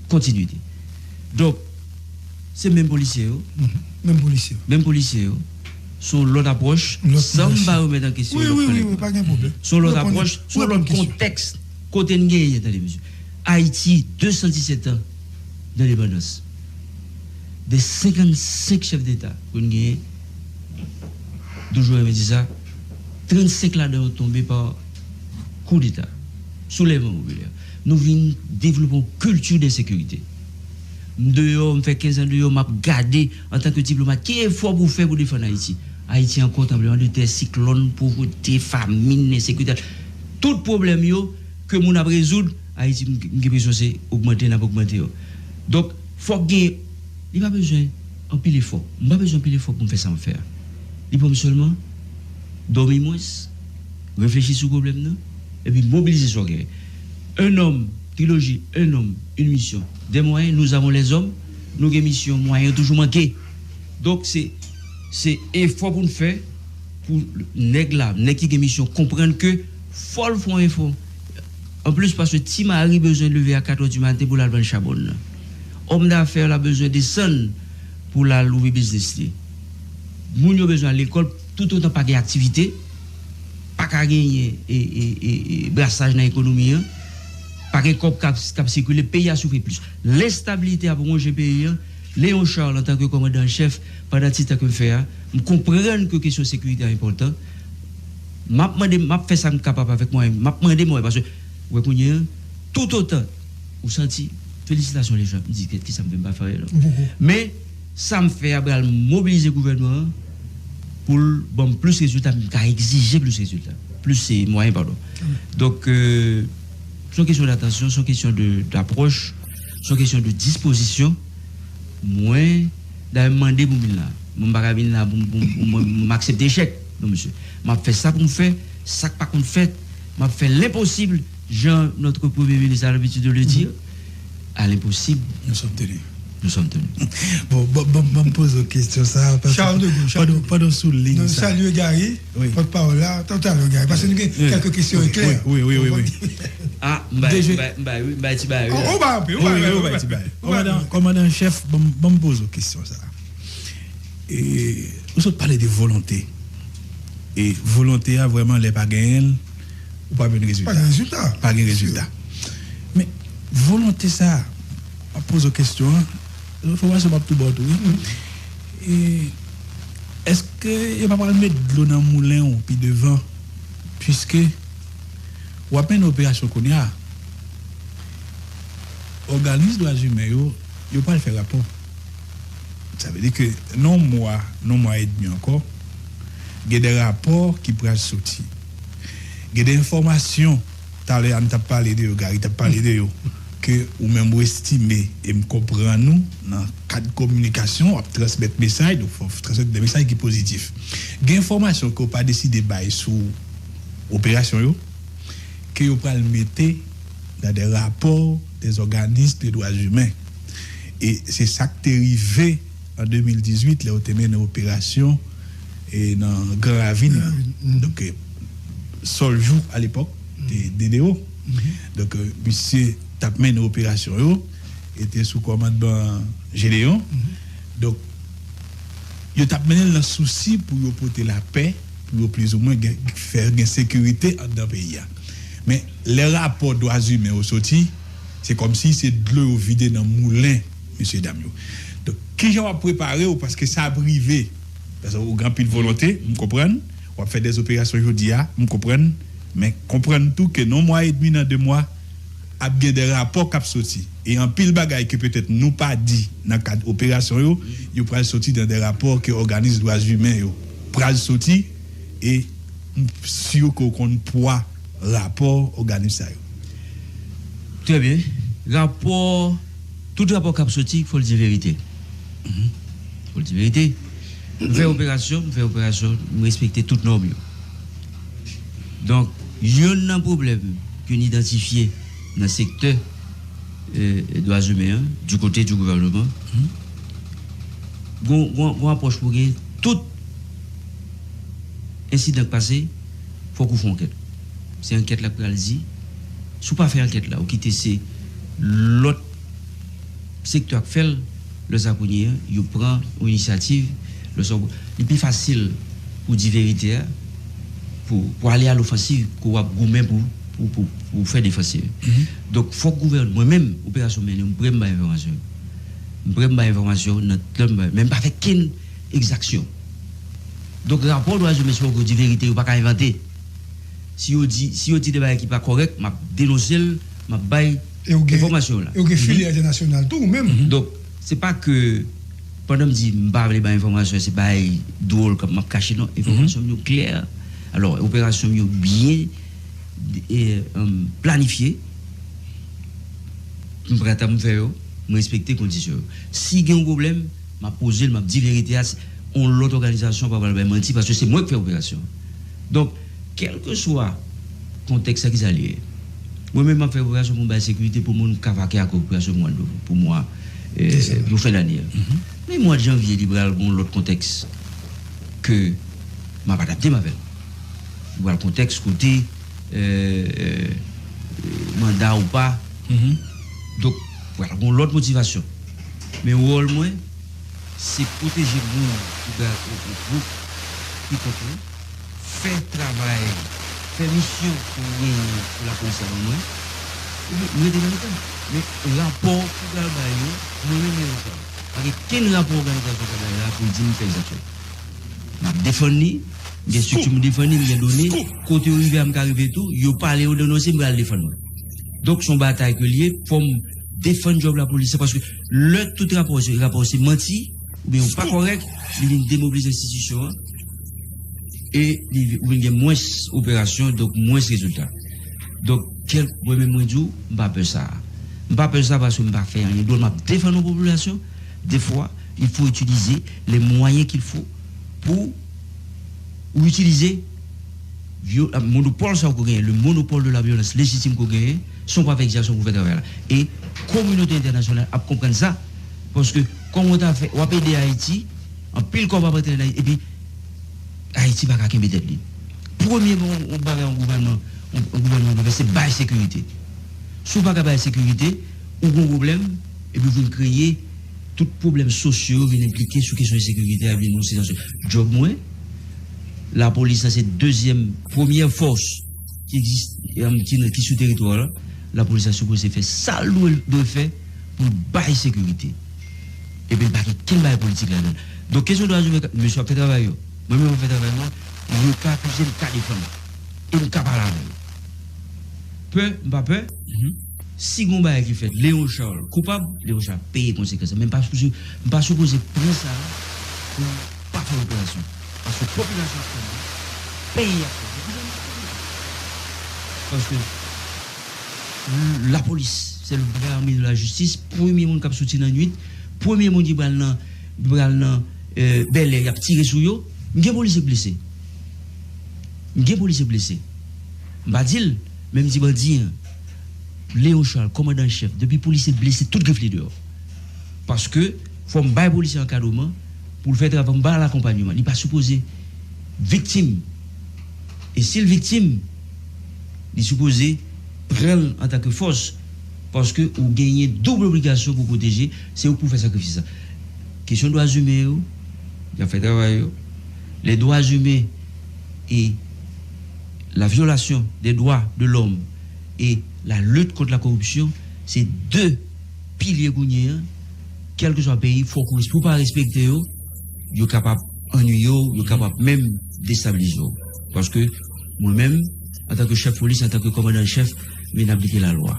kontinite. Donk, se menm polisye yo. Mhm. Menm polisye yo. Menm polisye yo. Se yon lòt apwòch, san m pa remèt an kesyon lòt kòlèg mwen. Wi, wi, wi, pa gen pwoblèm. Se yon lòt apwòch, se yon lòt kontèks. Kote n genyen, tande, mesye. Ayiti, de san disèt an dendepandans. De senkannsenk chèf deta ke n genyen, m toujou renmen di sa, trannsenk ladan yo tonbe pa koudeta, soulèvman popilè. Nou vin devlope yon kilti de ensekirite. M deyò, m fè kenz an deyò, m ap gade, antanke diplomat, ki efò pou w fè pou defann Ayiti. Ayiti ankò, tranblemanntè, siklòn, povrete, famin, ensekirite. Tout pwoblèm yo ke moun ap rezoud, Ayiti, m, m gen enpresyon se ogmante n ap ogmante yo. Donk, fòk gen, li pa bezwen anpil efò. M pa bezwen anpil efò pou m fè sa m fè a. Li pou m sèlman dòmi mwens, reflechi sou pwoblèm nan, epi mobilize sa w genyen. Un homme, triloji, un homme, une mission, des moyens, nous avons les hommes, nou gen misyon, mwayen yo toujou manke. Donk, se, se efò pou n fè, pou nèg la, nèg ki gen misyon, konprann ke fò l fè yon efò. Anplis, paske ti mari bezwen leve a kat è di maten pou l al vann chabòn nan. Òm dafè la bezwen desann pou l al ouvri biznis li. Moun yo bezwen al lekòl, toutotan pa gen aktivite, pa ka genyen e, e, e, e, brasaj nan ekonomi an, pa gen kòb k ap, k ap sikile, peyi a soufri plis. Lenstabilite ap wonje peyi an. Léon Charles, antanke kòmandan an chèf, pandan ti tan ke m fè a, m konprann ke kesyon sekirite a enpòtan. M ap mande, m ap fè sa m kapab avèk mwen, m ap mande mwen, paske, ou wè kounye a, toutotan ou santi, felisitasyon Léon Charles, m di, kèt, kisa m fè, m pa fè anyen non. Men, sa m fè a pral mobilize gouvènman an pou l ban m plis rezilta, m ka egzije plis rezilta. Plis se mwayen, padon. Donk, euh, se yon kesyon datansyon, se yon kesyon de, d'apwòch, se yon kesyon de dispozisyon. Mwen, dayè, m mande pou m vin la. Mwen, m pa ka vin la pou, pou, pou mwen, m aksepte echèk. Non, mesye. M ap fè sa pou m fè, sa k pa konn fèt, m ap fè lenposib, jan notre Premier ministre a l'habitude de le dire, à l'impossible, nous sommes tenus. Nous sommes tenus. Bon, bon, bon, bon, m poze w kesyon sa a, paske Charles de Gaulle, Charles pandan, de Gaulle. Pandan w sou liy sa. Nou salye Gary, wi, pòtpawòl la, talè Gary, paske nou gen kèlke kesyon eklè. Wi, wi, wi, wi, wi. Ah, m bay, D G, m bay, m bay, wi, m bay ti bay, wi. Ou, ou bay anpil, ou bay, wi, wi, ou bay ti bay. Kòmandan, kòmandan an chèf, ban m, ban m poze w kesyon sa a. E, ou sot pale de volonte. E volonte a, vrèman, lè pa genyen l, ou pa jwenn rezilta. Pa gen rezilta. Pa gen rezilta. Men, volonte sa a, m ap poze w kesyon an, enfòmasyon m ap tou ba w tou, wi. E, èske yo pa pral met dlo nan moulen w pi devan, piske w ap mennen operasyon kounye a? Òganis dwa imen yo, yo pral fè rapò. Sa vle di ke nan yon mwa, nan yon mwa edmi ankò, gen de rapò ki pral soti. Gen de enfòmasyon, talè a n t ap pale de yo, Gary t ap pale de yo, ke ou menm ou estime, e m konprann ou, nan kad kominikasyon, w ap transmèt mesaj, donk fò w transmèt de mesaj ki pozitif. Gen enfòmasyon ke w pa deside bay sou operasyon yo, ke yo pral mete dans des rapports des organismes de droits humains. E se sa k te rive an de mil dizuit, lè yo te mennen operasyon, e, nan Gran Ravin. Gran Ravin, mhm. Donk, e, Sòljou, alepòk, te D D O. Mhm. Donk, e, misye t ap mennen operasyon yo, e te sou kòmandman Gédéon. Mhm. Donk, yo t ap mennen l nan sousi pou yo pote lapè, pou yo plizoumwen gen, fè gen sekirite anndan peyi a. Men, lè rapò dwa imen yo soti, se kòmsi se dlo yo vide nan moulen, mesyedam yo. Donk, kijan w ap prepare w, paske sa ap rive? Paske ou gen anpil volonte, m konprann, w ap fè de operasyon jodi a, m konprann, men konprann tou ke nan yon mwa edmi, nan de mwa, ap gen de rapò k ap soti. E anpil bagay ke petèt nou pa di nan kad operasyon yo, yo pral soti nan de rapò ke òganis dwa imen yo pral soti, e m si ke w konn pwa rapò òganis sa yo. Trè byen. Rapò, tout rapò k ap soti, fò l di verite. Mhm. Fò l di verite. M fè operasyon, m fè operasyon, m respekte tout nòm yo. Donk, youn nan pwoblèm ke n idantifye nan sektè, e, dwa imen an, du kote du gouvènman, gon, gon, gon apwòch pou gen tout ensidan k pase, fòk ou fè ankèt. Se ankèt la k pral di, si w pa fè ankèt la, ou kite se lòt sektè a k fè l, lè sa kounye a, yo pran yon inisyativ, lè sa, li pi fasil pou di verite a, pou, pou ale a lofansiv, ke w ap goumen pou, pou, pou, pou fè defansiv. Mhm. Donk, fòk gouvènman, mwen menm, operasyon mennen, m prè m bay enfòmasyon. M prè m bay enfòmasyon nan tan m bay, men m pa fè kenn egzaksyon. Donk, rapò dwa imen, se pou di verite, yo pa ka envante. Si yo di, si yo di de bagay ki pa kòrèk, m ap denonse l, m ap bay enfòmasyon yo la. E ou gen fili entènasyonal tou, ou menm. Donk, se pa ke pandan m di m pa vle bay enfòmasyon, se bagay dwòl k ap m ap kache, non. Enfòmasyon m yo klè. Alò, operasyon m yo byen e, em, planifye. M pran tan m fè yo, m respekte kondisyon yo. Si gen yon pwoblèm, m ap poze l, m ap di verite a, yon lòt òganizasyon pa pral bay manti, paske se mwen k fè operasyon. Donk, kèlkeswa kontèks la, ki sa l ye, mwen menm m ap fè operasyon pou m bay sekirite pou moun k ap vake ak operasyon pou mwa, pou mwa, eh, pou fen dane a. Men mwa janvye, li pral gen yon lòt kontèks ke m ap adapte m avè l. Li pral kontèks kote, eh, eh, manda ou pa. Donk, pral gen yon lòt motivasyon. Men wòl mwen, se pwoteje moun ki ba ou, ou gwoup ki kont mwen, fè travay, fè misyon pou mwen, pou lapolis la ban mwen. Epi, m rete nan mitan. Men rapò ki pral bay yo, mwen menm, mwen menm, pa gen kenn rapò òganizasyon sa bay la pou l di m fè egzakteman. M ap defann li, m gen estrikti m defann li, m gen done, kote yo rive a m ka rive tou, yo pale, yo denonse, m pral defann mwen. Donk, se yon batay ke l ye, fò m defann djòb lapolis la, paske lè tout rapò, rapò se manti, oubyen yo pa kòrèk, li vin demobilize enstitisyon an, e li, ou vin gen mwens operasyon, donk mwens rezilta. Donk, kèl, mwen menm mwen di w, m pa pè sa. M pa pè sa paske m pa fè anyen dwòl, m ap defann yon popilasyon. Des fois, il faut utiliser les moyens qu'il faut pour ou itilize vyo-, monopòl sa w ko genyen, le monopole de la violence légitime ko genyen, se yon pa fè egzèsyon pou fè travay la. E kominote entènasyonal ap konprann sa, paske kòman w ta fè, w ap ede Ayiti, anpil kòb ap antre nan Ayiti, epi Ayiti pa ka kenbe tèt li. Premye bon, yon bagay yon gouvènman, yon, yon gouvènman dwe fè, se bay sekirite. Si w pa ka bay sekirite, ou gon pwoblèm, epi w vin kreye tout pwoblèm sosyo yo vin enplike sou kesyon ensekirite a, vin yon sitiyasyon. Djòb mwen, lapolis la se dezyèm, premyè fòs ki egziste, em, ki, ki sou teritwa la. Lapolis la sipoze fè sa l dwe, dwe fè pou l bay sekirite. Epi l pa gen kenn bagay politik ladan l. Donk, kesyon dwa imen, mesye ap fè travay yo. Mwen menm m ap fè travay mwen, yo ka akize m, m ka defann. E m ka pale avè yo. Pè, m pa pè. Si gon bagay ki fèt, Léon Charles koupab, Léon Charles peye konsekans lan. Men m pa sipoze, m pa sipoze pran sa pou m pa fè operasyon. Paske popilasyon ap tann mwen, peyi ap tann mwen. Paske lapolis, se le bras armé de la justice, premye moun k ap soti nan nuit, premye moun ki pral nan, ki pral nan, eh, bèlè, y ap tire sou yo. M gen polisye k blese. M gen polisye k blese. M pa di l, men m di bandi an, Léon Charles, kòmandan an chèf, depi polisye blese, tout grif li deyò. Paske fò m bay polisye ankadreman pou l fè travay, m ba l akonpanyeman. Li pa sipoze viktim. E si l viktim, li sipoze pran l antanke fòs, paske ou genyen doub obligasyon pou pwoteje, se ou k pou fè sakrifis la. Kesyon dwa imen yo, y ap fè travay yo. Les droits humains et la violation des droits de l'homme et la lutte contre la corruption, se de pilye kounye a, kèlkeswa peyi, fòk ou, si w pa respekte yo, yo kapab annuiye w, yo kapab menm destabilize w. Paske mwen menm, antanke chèf polis, antanke kòmandan an chèf, m vin aplike lalwa.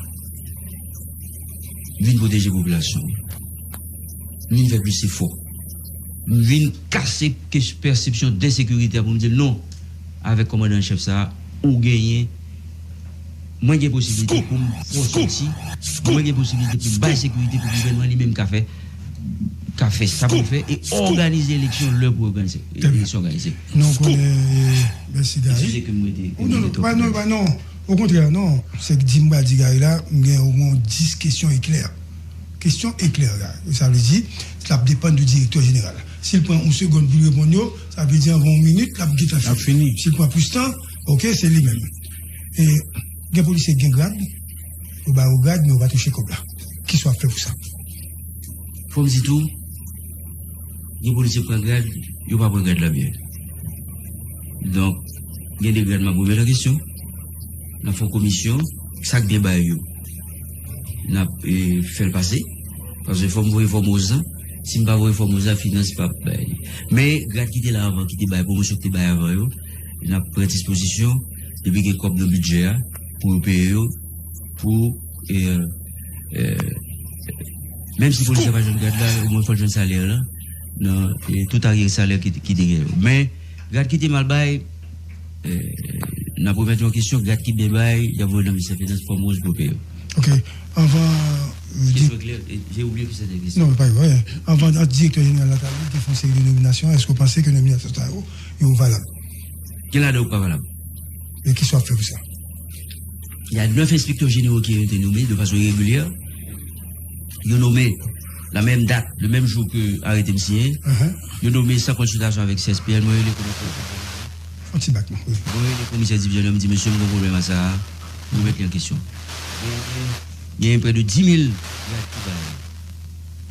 M vin pwoteje popilasyon an. M vin fè plis efò. M vin kase kes-, pèsepsyon d ensekirite a pou m di l non, avèk kòmandan an chèf sa a, ou genyen, mwen gen posibilite pou m fè w soti, mwen gen posibilite pou m bay sekirite pou gouvènman li menm ka fè, ka fè sa pou l fè e òganize eleksyon lè pou òganize, eleksyon òganize. Non, konnen, eh, mèsi, Gary. Eskize ke m rete, ke m rete twòp. Non, non, non, non. Okontrè, non. Se di m pa di Gary la, m gen omwen dis kesyon eklè. Kesyon eklè la. Sa vle di, l ap depann de direktè jeneral la. Si l pran yon segonn pou l reponn yo, sa vle di anvan yon minit, l ap gentan fini. Si l pran plis tan, oke, se li menm. E gen polisye ki gen grad, yo ba yo grad, men yo pa touche kòb la. Kisa w ap fè pou sa? Fò m di tou, gen polisye k pran grad, yo pa pran grad la byen. Donk, gen de grad m ap remèt an kesyon. N ap fè yon komisyon, sa k byen bay yo, n ap, eh, fè l pase. Paske fò m voye fòm Roz lan. Si m pa voye fòm Roz la, finans p ap bay li. Men, grad ki te la avan, ki te bay pwomosyon, ki te bay avan yo, n ap pran dispozisyon, depi gen kòb nan bidjè a, pou yo peye yo, pou E, e, menm si polisye pa jwenn grad la, omwen fò l jwenn salè la, nan e, tout aryè salè ki, ki te gen yo. Men, grad ki te mal bay, e, n ap remèt yon kesyon, grad ki byen bay, y ap voye nan ministè finans, fòm woz pou yo peye yo. Ok. Anvan. Kesyon klè, e, j'ai oublié ki se te kesyon. Non, pa yon. Anvan direktè jeneral la ta li te fè yon seri de nominasyon, èske w panse ke nominasyon sa yo, yo valab? Gen ladan yo pa valab. E kisa w ap fè pou sa? Il y a neuf inspecteurs généraux qui ont été nommés de façon irrégulière. Ils ont nommé la même date, le même jour que arrêté me signé. Ils ont nommé sans consultation avec C S P N. Mwen rele kòmandman. Yon ti bak non. Mwen rele komisè divizyon, m di mesye, m gen pwoblèm a sa a. Nou met li an kesyon. Gen prè de dis mil grad ki bay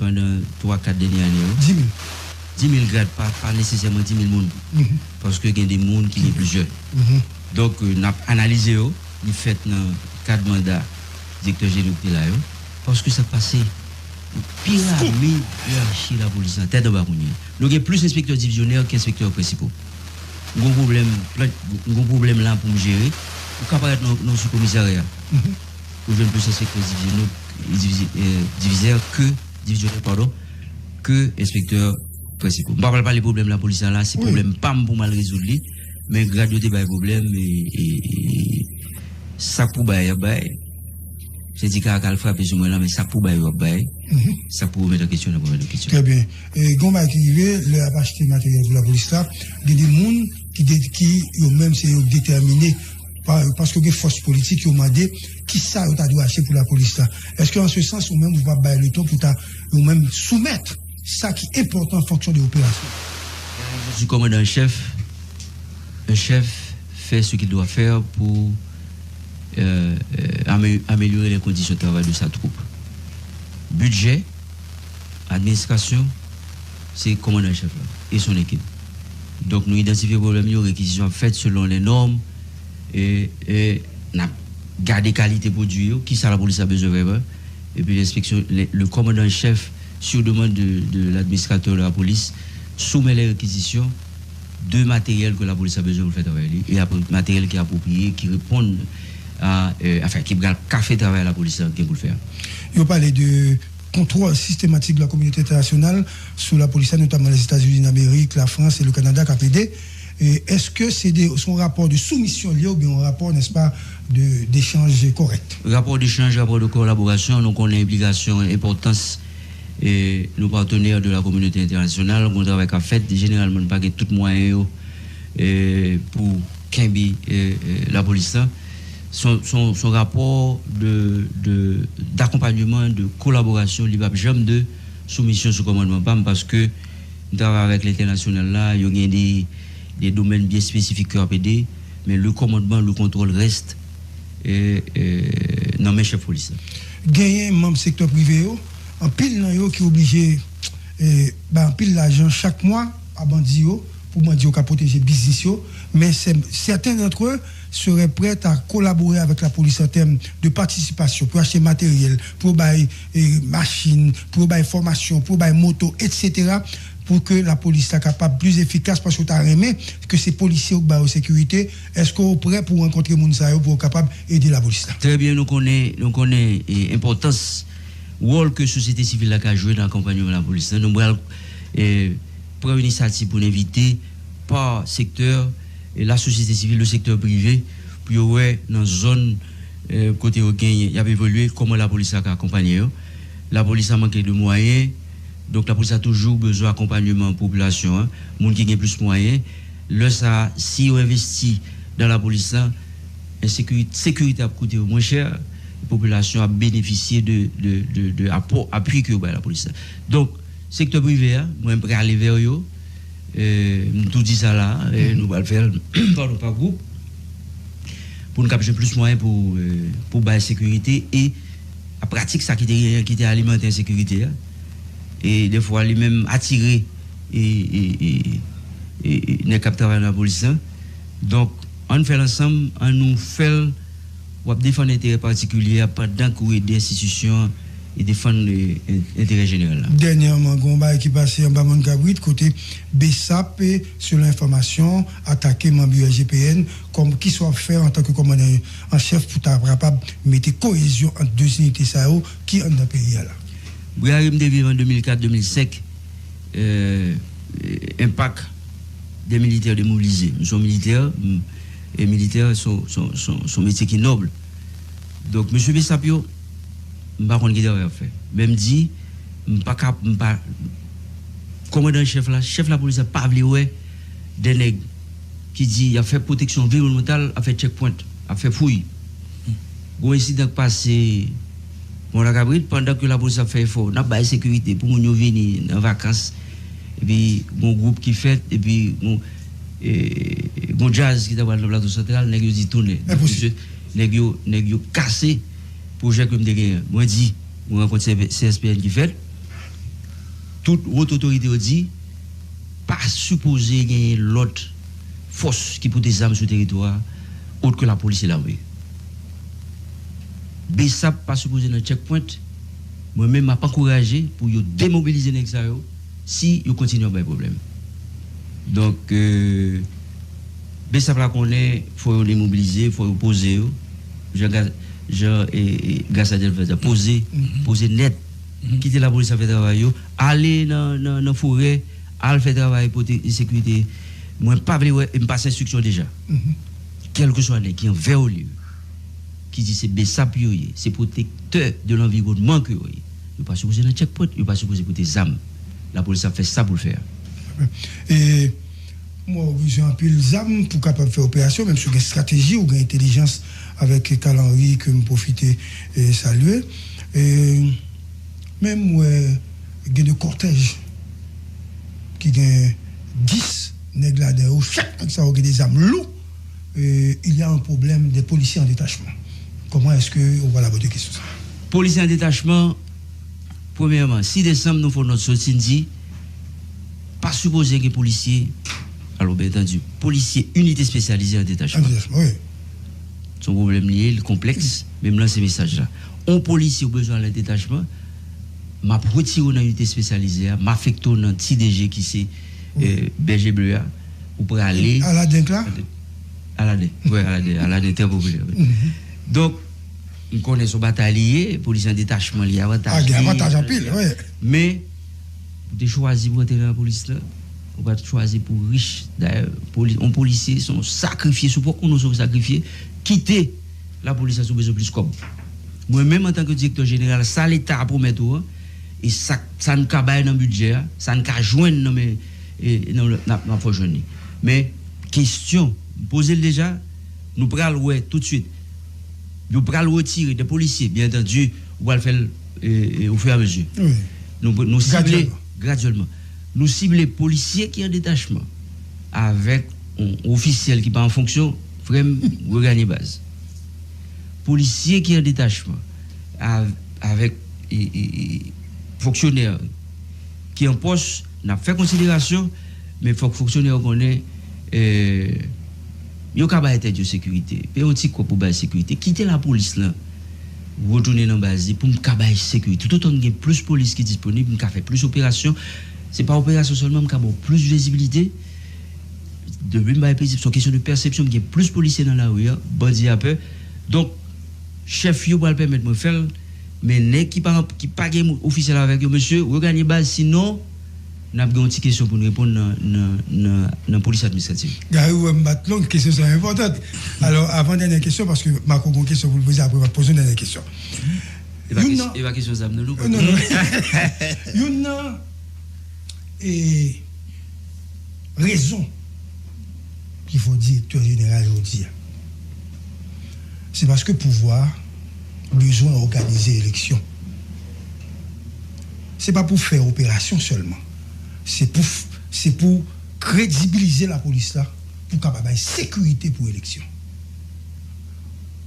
pandan twa kat dènye ane yo. Dis mil. Dis mil grad, pa, pa nesesèman dis mil moun. Paske gen de moun ki gen plizyè. Donk, n ap analize yo. Li fèt nan kad manda direktè jeneral ki te la yo. Paske sa k pase, piramid yerachi lapolis lan tèt anba kounye a. Nou gen plis enspektè divizyonè ke enspektè prensipal. Gwo pwoblèm, gwo pwoblèm la pou m jere. Ou ka parèt nan yon sou komisarya. Ou jwenn plis enspektè divizyonè, divizè ke divizyonè, padon, ke enspektè prensipal. M pa pral pale pwoblèm lapolis la la, se pwoblèm pa m pou m al rezoud li. Men grad yo te bay pwoblèm e, e, e sa k pou bay y ap bay. Sendika a ka al frape sou mwen la, men sa k pou bay yo ap bay. Sa k pou remèt an kesyon n ap remèt an kesyon. Trè byen. E, gen yon bagay ki rive, lè y ap achte materyèl pou lapolis la, gen de moun ki, de, ki yo menm se yo k detèmine, pa, paske gen fòs politik yo mande kisa yo ta dwe achte pou lapolis la. Èske an se sans ou menm ou p ap bay letan pou ta ou menm soumèt sa ki enpòtan an fonksyon de operasyon? Je suis commandant en chef. Un chef fait ce qu'il doit faire pour euh, euh, amé- améliorer les conditions de travail de sa troupe. Budget, administration, c'est commandant en chef là et son équipe. Donk nou idantifye pwoblèm yo, rekizisyon ap fèt selon les normes e, e n ap gade kalite pwodui yo, kisa lapolis la bezwen vrèman. Epi l'inspection, le, le commandant en chef, sur demande de, de l'administrateur de la police, soumet les réquisitions de matériel que la police a besoin pour faire travail li, et après matériel qui est approprié, qui répond à, euh, enfin, qui pral ka fè travay lapolis la gen pou l fè a. Yo pale de kontwòl sistematik de la kominote entènasyonal sou lapolis la, notamman Lèzetazini Damerik, Lafrans e le Kanada k ap ede. E èske se de se yon rapò de soumisyon l ye oubyen yon rapò, nèspa, de dechanj kòrèk? Rapò dechanj, rapò de kolaborasyon, nou konnen enplikasyon, enpòtans e nou patenè de la kominote entènasyonal, gen yon travay k ap fèt, jeneralman nou pa gen tout mwayen yo e pou kenbe e, e, lapolis la. Se yon, se yon, se yon rapò de, de, d'akompanyman, de kolaborasyon, li p ap janm de soumisyon sou kòmandman pa m, paske m travay avèk lentènasyonal la, yo gen de, de domèn byen espesifik ke yo ap ede, men le kòmandman, le kontwòl reste e, e, nan men chèf polis la. Genyen manm sektè prive yo, anpil nan yo ki oblije e, bay anpil lajan chak mwa a bandi yo, pou bandi yo ka pwoteje biznis yo, men sèten d'antre eux seraient prêts à collaborer avec la police en termes de participation, pou yo achte materyèl, pou yo bay e, machin, pou yo bay fòmasyon, pou yo bay moto, etsetera, pou ke lapolis la kapab plis efikas, paske yo ta renmen ke se polisye yo k ba yo sekirite. Èske w prè pou rankontre moun sa yo, pou yo kapab ede lapolis la? Trè byen, nou konnen, nou konnen e, enpòtans, wòl ke sosyete sivil la ka jwe nan akonpanyman lapolis la. Nou pral e, pran inisyativ pou n envite pa sektè, e, lasosyete sivil, le sektè prive, pou yo wè nan zòn e, kote yo genyen, y ap evolye, kòman lapolis la ka akonpanye yo. Lapolis la manke de mwayen, donk lapolis la toujou bezwen akonpanyman popilasyon an, moun ki gen plis mwayen. Lè sa a, si yo envesti nan lapolis la, ensekiri- sekirite ap koute yo mwen chè, popilasyon ap benefisye de, de, de, de apò, apui ke yo bay lapolis la. Donk, sektè prive a, mwen m prale vè yo, e, m tou di sa la, e, nou pral fè l, padon, pa gwoup, pou n kab jwenn plis mwayen pou, e, pou bay sekirite e a pratik sa ki te genyen, ki te alimante ensekirite a. E defwa, li menm atire e, e, e, e, e nèg k ap travay nan lapolis la. Donk, ann fè l ansanm, ann nou fè l, w ap defann enterè patikilye a pandan ke w ede enstitisyon an e defann enterè jeneral la. Dènyèman, gen yon bagay ki pase anba Mòn Kabrit, kote BSAP, selon enfòmasyon, atake manm U S G P N, kòm kisa w ap fè antanke kòmandan an chèf pou ta kapab mete koyezyon ant de inite sa yo ki anndan peyi a la? Bri Ari, m te viv an de mil kat, de mil senk, enpak de militè demobilize. M se yon militè, e militè se yon metye ki nòb. Donk, mesye BSAP yo, m pa konn ki travay y ap fè. Men m di, m pa ka, m pa, kòmandan chèf la, chèf lapolis la pa vle wè de nèg ki di y ap fè pwoteksyon anviwònmantal, ap fè checkpoint, ap fè fouy. Gon ensidan k pase Mòn Lakabrit, pandan ke lapolis ap fè efò, n ap bay sekirite pou moun yo vini nan vakans, epi gon gwoup ki fèt, epi gon, e, gon djaz ki ta pral nan Plato Santral, nèg yo di tounen. Enposib. Nèg yo, nèg yo kase pwojè ke m te genyen. Mwen di, yon rankont C S P N ki fèt, tout wot otorite yo di, pa sipoze genyen lòt fòs ki pote zam sou teritwa a, ot ke lapolis e lame. BSAP pa sipoze nan checkpoint. Mwen menm, m ap ankouraje pou yo demobilize nèg sa yo si yo kontinye ap bay pwoblèm. Donk, e, BSAP la konnen, fò yo demobilize, fò yo poze yo. Jan, jan e, e, Gasadel fè sa, poze, poze nèt. Kite lapolis la fè travay yo. Ale nan, nan, nan forè, al fè travay pote sekirite. Mwen pa vle wè, e m pase enstriksyon deja. Kèlkeswa nèg ki an vè olye, ki di se BSAP yo ye, se pwotektè de lanviwònman ke yo ye. Yo pa sipoze nan checkpoint, yo pa sipoze pote zam. Lapolis ap fè sa pou l fè a. E, m wè ou bezwen anpil zam pou kapab fè operasyon, menm si w gen estrateji, ou gen entèlijans avèk Carl Henry ke m pwofite, e, salye. E, men m wè gen de kòtèj ki gen dis nèg ladan yo, chak nèg sa yo gen de zam lou. E, il y a un problème des policiers en détachement. Comment est-ce que vous allez aborder la question? Polisye an detachman, premyèman, sis desanm, nou fè yon nòt soti, n di, pa sipoze gen polisye, alò, byen antandi, polisye inite espesyalize an detachman. An detachman, wi. Se yon pwoblèm li ye, li konplèks, men m lanse mesaj la. On polisye ou bezwen al an detachman, m ap retire w nan inite espesyalize a, m afekte w nan T D G ki se, e, Bèje Ble a, ou prale. Aladen k la? Aladen, wi, Aladen, Aladen trè popilè, wi. Donk, m konnen se yon batay li ye, polisye an detachman li avantaj li. Avantaj anpil, wi. Men, ou te chwazi pou antre nan lapolis la, ou pa t chwazi pou rich. Dayè, poli-, yon polisye se yon sakrifye, sou pwòp non se yon sakrifye, kite lapolis la si w bezwen plis kòb. Mwen menm, antanke direktè jeneral, sa Leta a pwomèt ou an, e sa, sa n ka bay nan bidjè a, sa n ka jwenn nan men, e, nan, n ap, n ap fè w jwenn li. Men, kesyon, m poze l deja, nou pral wè toutswit. Yo pral retire de polisye, byen antandi, ou pral fè l, e, e, ofiramezu. Wi. Nou, nou sible gradyèlman. Gradyèlman. Nou sible polisye ki an detachman avèk yon ofisyèl ki pa an fonksyon, frè m, reganye baz. Polisye ki an detachman av-, avèk, e, e, e, fonksyonè ki an pòs, n ap fè konsiderasyon, men fòk fonksyonè yo konnen, e, yo ka bay tèt yo sekirite. Peye yon ti kòb pou bay sekirite. Kite lapolis lan retounen nan baz li pou m ka bay sekirite. Toutotan m gen plis polis ki disponib, m ka fè plis operasyon. Se pa operasyon sèlman, m ka ba w plis vizibilite. Depi m bay plis, se yon kesyon de pèsepsyon, m gen plis polisye nan lari a, bandi a pè. Donk, chèf yo pral pèmèt mwen fè l, men nèg ki pa, ki pa gen ofisyèl avèk yo, mesye, reganye baz, sinon, n ap gen yon ti kesyon pou n reponn nan, nan, nan, nan polis administratif. Gary, ou wè m bat long, kesyon sa yo enpòtan. Alò, avan dènyè kesyon, paske Marco gen kesyon pou l poze, apre m ap poze yon dènyè kesyon. E pa kesyon zam nan, non? Non, non. Youn nan, e, rezon ki fè w direktè jeneral jodi a, se paske pouvwa a bezwen òganize eleksyon. Se pa pou fè operasyon sèlman. Se pou, se pou kredibilize lapolis la pou kapab bay sekirite pou eleksyon.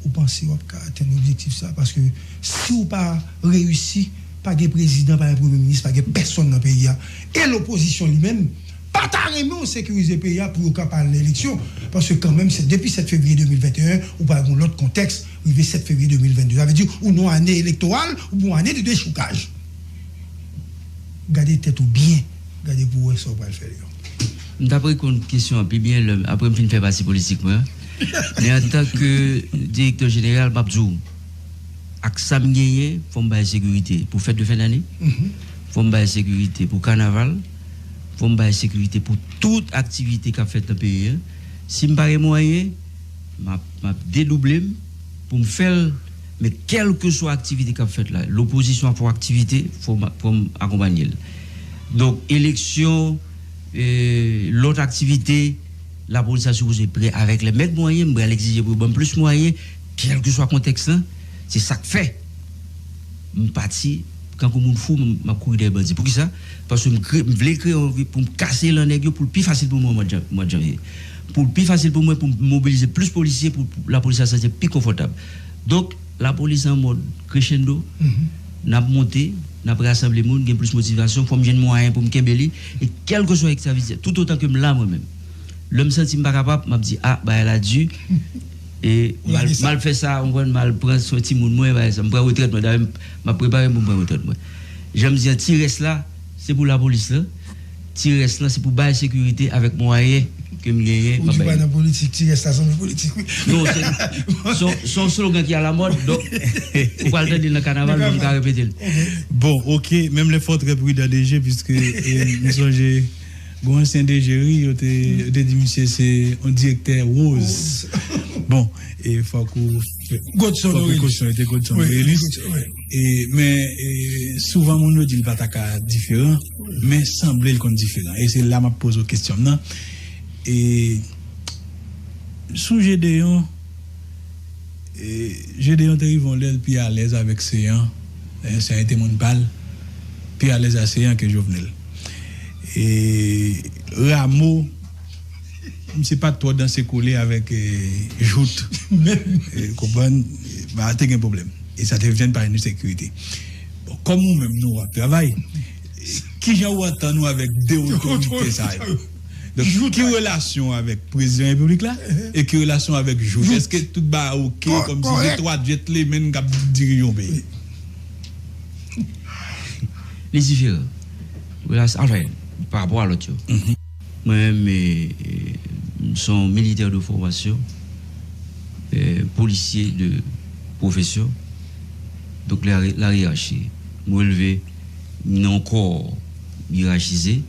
Ou panse w ap ka atenn objektif sa? Paske si w pa reyisi, pa gen prezidan, pa gen premye minis, pa gen pèsonn nan peyi a. E lopozisyon li menm, pa ta renmen w sekirize peyi a pou yo ka pa al nan eleksyon. Paske kanmenm, se depi sèt fevriye de mil venteyen, ou pral gen yon lòt kontèks, rive sèt fevriye de mil vennde. Sa vle di, ou nan yon ane elektoral, ou gen yon ane de dechoukaj. Gade tèt ou byen, gade pou w wè sa w pral fè yo. M t ap reponn kesyon an pi byen lè, apre m fin fè pati politik mwen an. Men antanke direktè jeneral, m ap di w, ak sa m genyen, fò m bay sekirite pou fèt de fen dane, fò m bay sekirite pou kanaval, fò m bay sekirite pou tout aktivite k ap fèt nan peyi a. Si m pa gen mwayen, m ap, m ap dedouble m pou m fè l, men kèlkeswa aktivite k ap fèt la, lopozisyon ap fè yon aktivite, fò m, fò m akonpanye l. Donk, eleksyon, e, lòt aktivite, lapolis la sipoze prè avèk lè mèt mwayen, m pral egzije pou yo ban m plis mwayen, kèlkeswa kontèks lan, se sa k fè m pati, kankou moun fou, m, m ap kouri dèyè bandi. Poukisa? Paske m, kre, m vle kreye yon vi pou m kase lan nèg yo, pou l pi fasil pou mwen mwa jan, mwa janvye. Pou l pi fasil pou mwen, pou m mobilize plis polisye, pou, pou lapolis la santi pi konfòtab. Donk, lapolis an mòd crescendo, n ap monte, n ap rasanble moun, gen plis motivasyon, fò m jwenn mwayen pou m kenbe li, e kèlkeswa aktivite, toutotan ke m la mwen menm. Lè m santi m pa kapab, m ap di, a, bagay la di, e m al, m al fè sa, w konprann, m al pran swen timoun mwen, bagay sa, m pran retrèt mwen, dayè, m, m ap prepare m pou m pran retrèt mwen. Jan m di an, ti rès la, se pou lapolis la, ti rès lan, se pou bay sekirite avèk mwayen ke m genyen, m ap bay. Ou di pa nan politik, ti rès la sanble politik, wi. Non, se, se, se yon slogan ki alamòd, donk, ou pral tande l nan kanaval, men m ka repete l. Bon, ok, menm lè fò trè pridan, D G, piske, e, m sonje, gon ansyen D G, wi, yo te, yo te di misye se yon direktè woz. Bon, e fòk ou fè, Godson fòk ou Norelis. Kosyon, e te Godson Norelis. E, men, e, souvan moun yo di l pa ta ka diferan, men sanble l konn diferan. E se la m ap poze w kesyon m nan. E, sou Jedeyon, e, Jedeyon te rive yon lè l pi alèz avèk Seyan. Dayè, Seyan te moun pa l. Pi alèz a Seyan ke Jovenel. E, Rameau, misye pa t twò danse kole avèk, e, Jouthe. E, konprann? Ba, te gen pwoblèm. E sa te vin pa ensekirite. Bon, kòm ou menm, nou w ap travay, kijan ou antann ou avèk de otorite sa yo? Donk, ki relasyon avèk prezidan repiblik la e ki relasyon avèk Jouthe? Èske tout bagay oke, kòmsi se twa djètlemenn k ap dirije yon peyi? Li diferan. Relasyon, anfen, pa rapò a lòt yo. Mwen menm, e, e, m se yon militè de fòmasyon, e, polisye de pwofesyon. Donk, la, la yerachi. Mwen leve nan yon kò yerachize.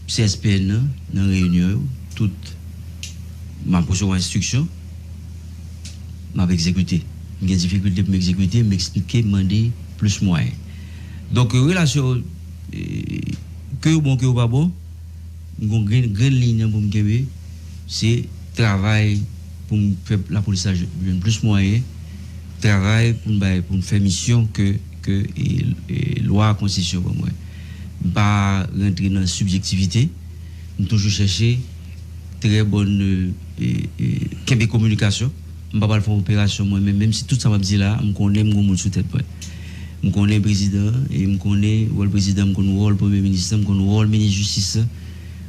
C S P N nan, nan reyinyon yo, tout, m ap resevwa enstriksyon, m ap egzekite. M gen difikilte pou m egzekite, m eksplike, m mande plis mwayen. Donk, relasyon, e, ke yo bon, ke yo pa bon, m gon grenn, grenn liy nan pou m kenbe, se travay pou m fè lapolis la jwenn plis mwayen, travay pou m bay, pou m fè misyon ke, ke, e, e, lwa, konstitisyon ban mwen. M pa rantre nan sibjektivite, m toujou chèche trè bòn, e, e, e, kenbe kominikasyon. M pa pral fè yon operasyon mwen menm, menm si tout sa m ap di la, m konnen m gon moun sou tèt mwen. M konnen prezidan an, e m konnen wòl prezidan, m konn wòl premye minis lan, m konn wòl minis jistis lan,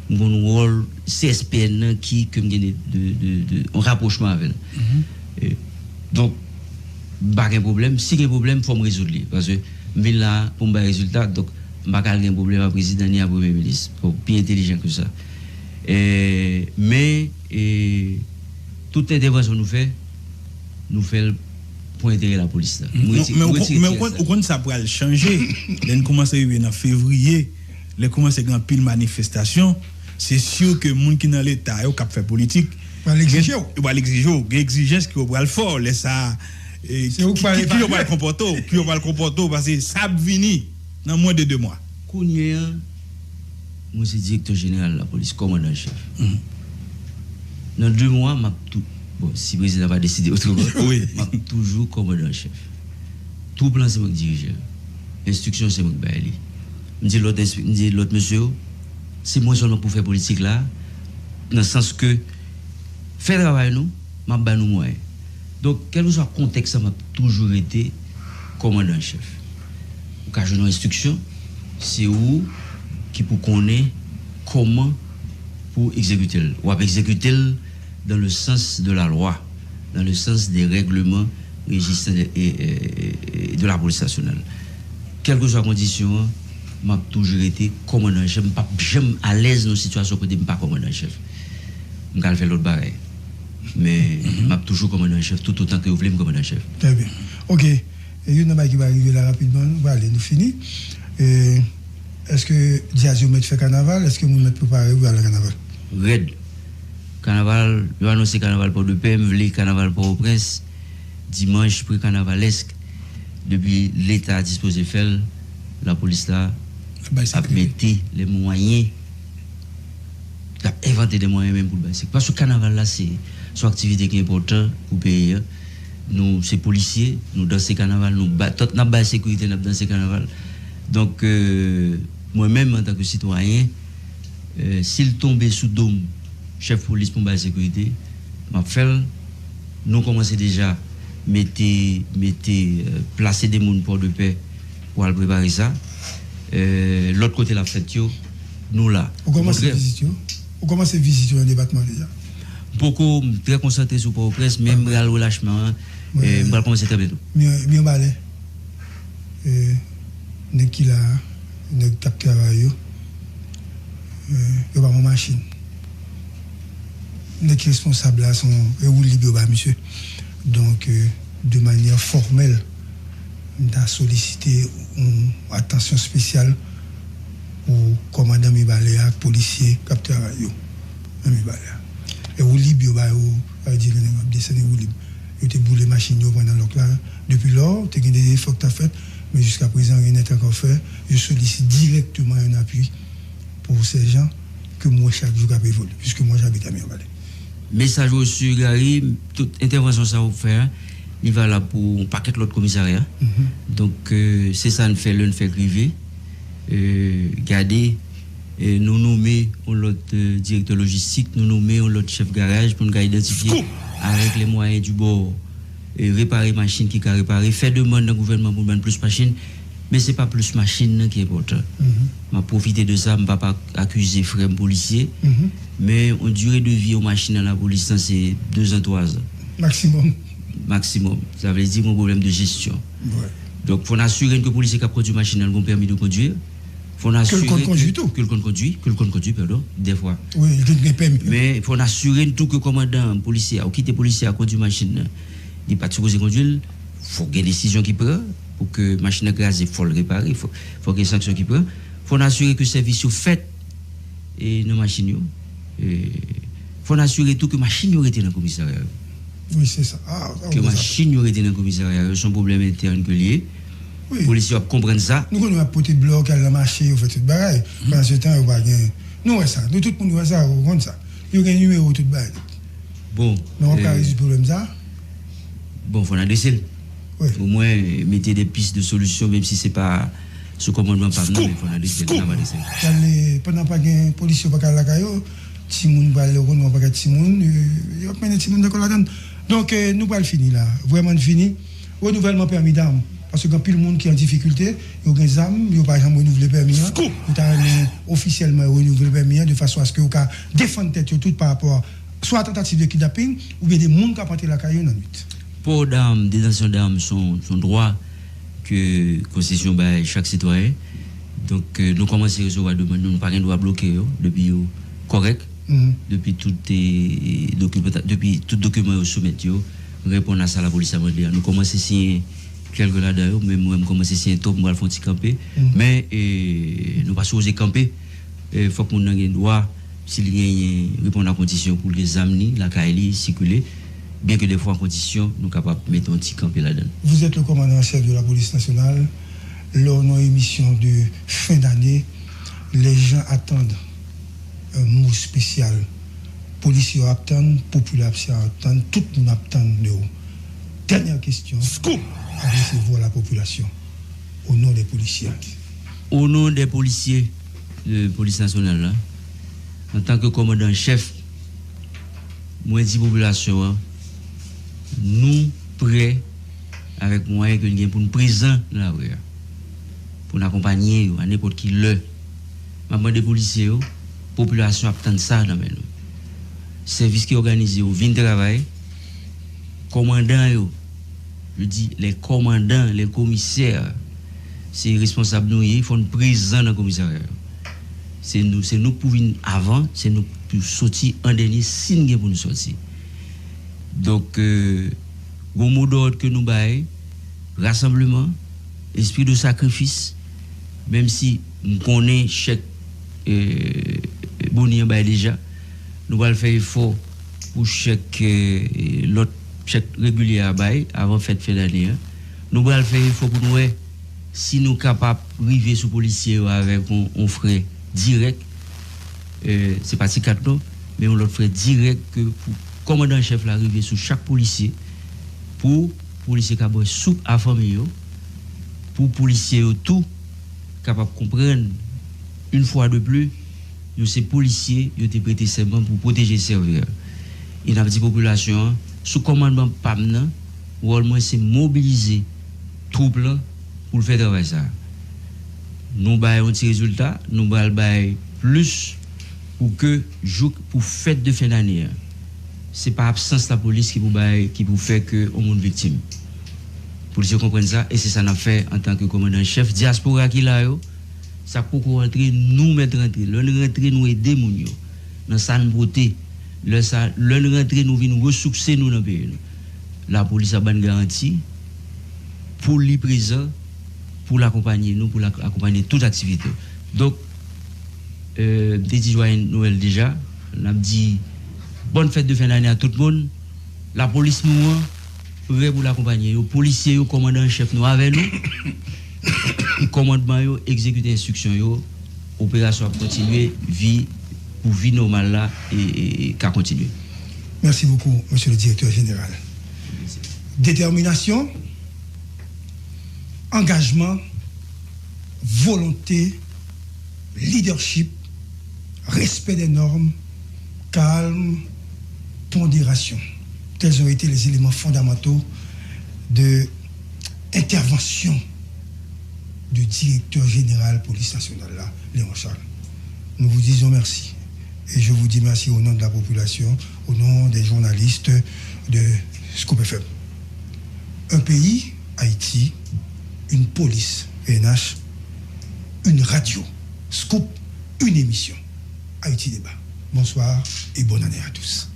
m konn wòl C S P N nan ki, ke m gen de, de, de, de, yon rapwochman avè l. E, donk, m pa gen pwoblèm. Si gen pwoblèm, fò m rezoud li. Paske m vin la pou m bay rezilta, donk, m pa ka al gen pwoblèm ak prezidan ni ak premye minis. Fò pi entelijan ke sa. E, men, e, tout entèvansyon nou fè, nou fè l pou enterè lapolis la. M reti-, men m ou kon-, retire men ou ti konn, rès la. Ou konn sa pral chanje lè n kòmanse rive nan fevriye, lè kòmanse gen anpil manifestasyon, se si ke moun ki nan Leta yo k ap fè politik, pral egzije w. Yo pral egzije w. Gen egzijans ke yo pral fè w lè sa, e, ki, ki, ki yo pral konpòte w, ki yo pral konpòte w, paske sa ap vini nan mwen de de mwa. Kounye a, mwen se direktè jeneral lapolis, kòmandan an chèf. Nan de mwa, m ap tou-, bon, si prezidan pa deside otreman, wi, m ap toujou kòmandan an chèf. Twoup lan, se mwen k dirije l. Enstriksyon, se mwen k bay li. M di lòt enspe-, m di lòt mesye yo, se mwen sèlman pou fè politik la, nan sans ke fè travay nou, m ap ba nou mwayen. Donk, kèlkeswa kontèks la, m ap toujou rete kòmandan an chèf. Ou ka jwenn yon enstriksyon, se ou ki pou konnen kòman Ou egzekite l. W ap egzekite l dans le sens de la loi, dans le sens des règlements régissant de, et, et, et de la police nationale. Kèlkeswa kondisyon an, m ap toujou rete kòmandan an chèf. M p ap janm alèz nan yon sitiyasyon kote m pa kòmandan an chèf. M ka al fè lòt bagay. Men, m ap toujou kòmandan an chèf toutotan ke yo vle m kòmandan an chèf. Trè byen. Ok. E youn nan bagay ki va rive la rapidman, nou prale, nou fini. E, èske djaz yo mèt fè kanaval? Èske moun mèt prepare pou al nan kanaval? Rèd. Kanaval, yo anonse kanaval Pòdepè, m vle kanaval Pòtoprens, dimanch pre-kanavalèsk, depi Leta dispoze fè l, lapolis la ap mete lè mwayen, l ap envante de mwayen menm pou l bay sekirite. Paske kanaval la se, se yon aktivite ki enpòtan pou peyi a. Nou se polisye, nou danse kanaval, nou ba, n ap bay sekirite, n ap danse kanaval. Donk, euh, mwen menm, antanke sitwayen, euh, si l tonbe sou do m, chèf polis pou m bay sekirite, m ap fè l. Nou kòmanse deja mete, mete, euh, plase de moun Pòdepè pou al prepare sa. Euh, lòt kote l ap fèt yo, nou la. Ou kòmanse vizit yo? Ou kòmanse vizit yo nan depatman deja? M poko, m trè konsantre sou Pòtoprens, men m pral relachman an, euh, m pral kòmanse trè byento. Mibalè, euh, nèg ki la a, nèg k ap travay yo, euh, yo pa pran machin. Nèg ki responsab la, se yon, e woulib yo ba misye. Donk, euh, de manyè fòmèl, m ta solisite yon atansyon espesyal pou kòmandan Mibalè a ak polisye k ap travay yo nan Mibalè a. E woulib yo ba yo, sa vle di lè nèg yo ap desann e woulib. Yo te boule machin yo pandan lòk la. Depi lò, te gen de efò k t ap fèt, men jiskaprezan, rien n'est encore fait. Yo solisite dirèkteman yon apui pou sèjan ke m wè chak jou k ap evolye, piske mwen, j'habite à Mirebalais. Mesaj reçu, Gary, tout entèvansyon sa w fè a, li valab pou yon pakèt lòt komisarya. Donk, euh, se sa n fè lè n fèk rive. Euh, gade, euh, nou nonmen yon lòt, euh, direktè lojistik, nou nonmen yon lòt chèf garaj pou n ka idantifye avec les moyens du bord, euh, repare machin ki ka repare, fè demann nan gouvènman pou n ban n plis machin. Men se pa plis machin nan ki enpòtan. M ap pwofite de sa, m p ap ak- akize frè m polisye, men yon dire de vi yon machin nan lapolis lan se de zan, twa zan. Maksimòm. Maksimòm. Sa vle di gon pwoblèm de jesyon. Donk, fò n asire n ke polisye k ap kondui machin nan gon pèmi de kondwi. Fò n asire ke l konn kondui tou. Ke l konn kondui, ke l konn kondui, padon, dèfwa. Wi, li te gen pèmi. Men fò n asire n tou ke kòmandan polisye a, ou kite polisye a kondui machin nan, li pa t sipoze kondui l. Fò gen desizyon ki pran pou ke machin nan kraze, fò l repare, fò, fò gen sanksyon ki pran. Fò n asire ke sèvis yo fèt e nan machin yo. E fò n asire tou ke machin yo rete nan komisarya yo. Wi, se sa. Ah, sa, ke machin yo rete nan komisarya yo, se yon pwoblèm entèn ke l ye. Wi. Polisye yo ap konprann sa. Nou konnen yo ap pote blòk, al nan mache, yo fè tout bagay. Pandan se tan, yo pa gen. Nou wè sa. Nou tout moun wè sa, ou konn sa. Yo gen nimewo tout bagay. Bon. Men w ap ka rezoud pwoblèm sa? Bon, fò n adrese l. Omwen, mete de pis de solisyon, menm si se pa sou kòmandman pa m nan, men fò n adrese l, n ap adrese l. Pandan pa gen polisye yo pa ka al lakay yo, timoun pral lekòl, nou wè yon pakèt timoun, euh, yo ap mennen timoun lekòl ladann. Donk, euh, nou pral fini la. Vrèman, n fini. Renouvèlman pèmi dam. Paske gen anpil moun ki an difikilte, yo gen zam, yo pa janm renouvle pèmi an. Yo ta renmen ofisyèlman yo renouvle pèmi an, de fason aske yo ka defann tèt yo tout pa rapò a swa tantativ de kidnaping, oubyen de moun k ap antre lakay yo nan nwit. Pò dam, detansyon dam, se yon, se yon dwa ke konstitisyon bay chak sitwayen. Donk, euh, nou kòmanse resevwa demann yo, nou pa gen dwa bloke yo, depi yo kòrèk, depi tout, eh, dokimanta-, depi tout dokiman yo soumèt yo reponn a sa lapolis la mande a. Nou kòmanse siyen kèlke ladan yo, menm mwen, m kòmanse siyen twòp, m pral fè yon ti kanpe. Men, eh, nou pa sipoze kanpe. Eh, fòk moun nan gen dwa, si li genyen, reponn a kondisyon pou l gen zam li lakay li, sikile, byenke dèfwa kondisyon, nou kapab mete yon ti kanpe ladan l. Vous êtes le commandant en chef de la police nationale. Lors de nos émissions de fin d'année, les gens attendent un mot spécial. Polisye yo ap tann, popilasyon ap tann, tout moun ap tann de ou. Dènyè kesyon, adrese vou a lapopilasyon. O non dè polisye. O non dè polisye, euh, polis nasyonal la, antanke kòmandan an chèf, mwen di popilasyon an, nou prè avèk mwayen ke n gen pou n prezan nan lari a, pou n akonpaye yo a nenpòt ki lè. M ap mande polisye yo, Popilasyon ap tann sa nan men nou. Sèvis ki òganize yo vin travay. Kòmandan yo, je dis les commandants, les commissaires, se responsab nou ye, fò n prezan nan komisarya yo. Se nou, se nou k pou vin avan, se nou k pou soti an dènye si n gen pou n soti. Donk, euh, gwo mo dòd ke nou bay, rasanbleman, espri de sakrifis, menm si m konnen chèk euh, Boni an bay deja. Nou pral fè efò pou chèk euh, lòt chèk regilye a bay avan fèt fen dane an. Nou pral fè efò pou nou wè si nou kapab rive sou polisye yo avèk yon, yon frè dirèk. Euh, se pa ti kat non, men yon lòt frè dirèk ke pou kòmandan an chèf la rive sou chak polisye pou polisye ka bwè soup a fanmi yo, pou polisye yo tou kapab konprann, une fois de plus, yo se polisye, yo te prete sèman pou pwoteje e sèvi. E n ap di popilasyon an, sou kòmandman pa m nan, wòl mwen se mobilize twoup lan pou l fè travay sa a. Nou bay yon ti rezilta, nou pral bay plis pou ke jouk pou fèt de fen dane an. Se pa absans lapolis ki pou bay, ki pou fè ke yon moun viktim. Polisye konprann sa, e se sa n ap fè antanke kòmandan chèf. Dyaspora ki la yo, sa k poko rantre, nou mèt rantre. Lè n rantre, nou ede moun yo nan sa n pote. Lè sa, lè n rantre, nou vin resoukse nou nan peyi nou. Lapolis ap ban n garanti pou li prezan, pou l akonpanye nou, pou l ak- akonpanye tout aktivite. Donk, euh, m te di jwaye Nwèl deja, n ap di bòn fèt de fen dane a tout moun. Lapolis nou an prè pou l akonpanye yo. Polisye yo, kòmandan an chèf nou avè nou. Kòmandman yo egzekite enstriksyon yo. Operasyon ap kontinye, vi pou vi nòmal la e, e, e ka kontinye. Merci beaucoup, Monsieur le Directeur Général. Détermination, engagement, volonté, leadership, respect des normes, calme, pondération. Tels ont été les éléments fondamentaux de intervention du directeur général police nationale là, Léon Charles. Nous vous disons merci. Et je vous dis merci au nom de la population, au nom des journalistes de Scoop F M. Un pays, Haïti, une police, V N H, une radio, Scoop, une émission, Haïti Débat. Bonsoir et bonne année à tous.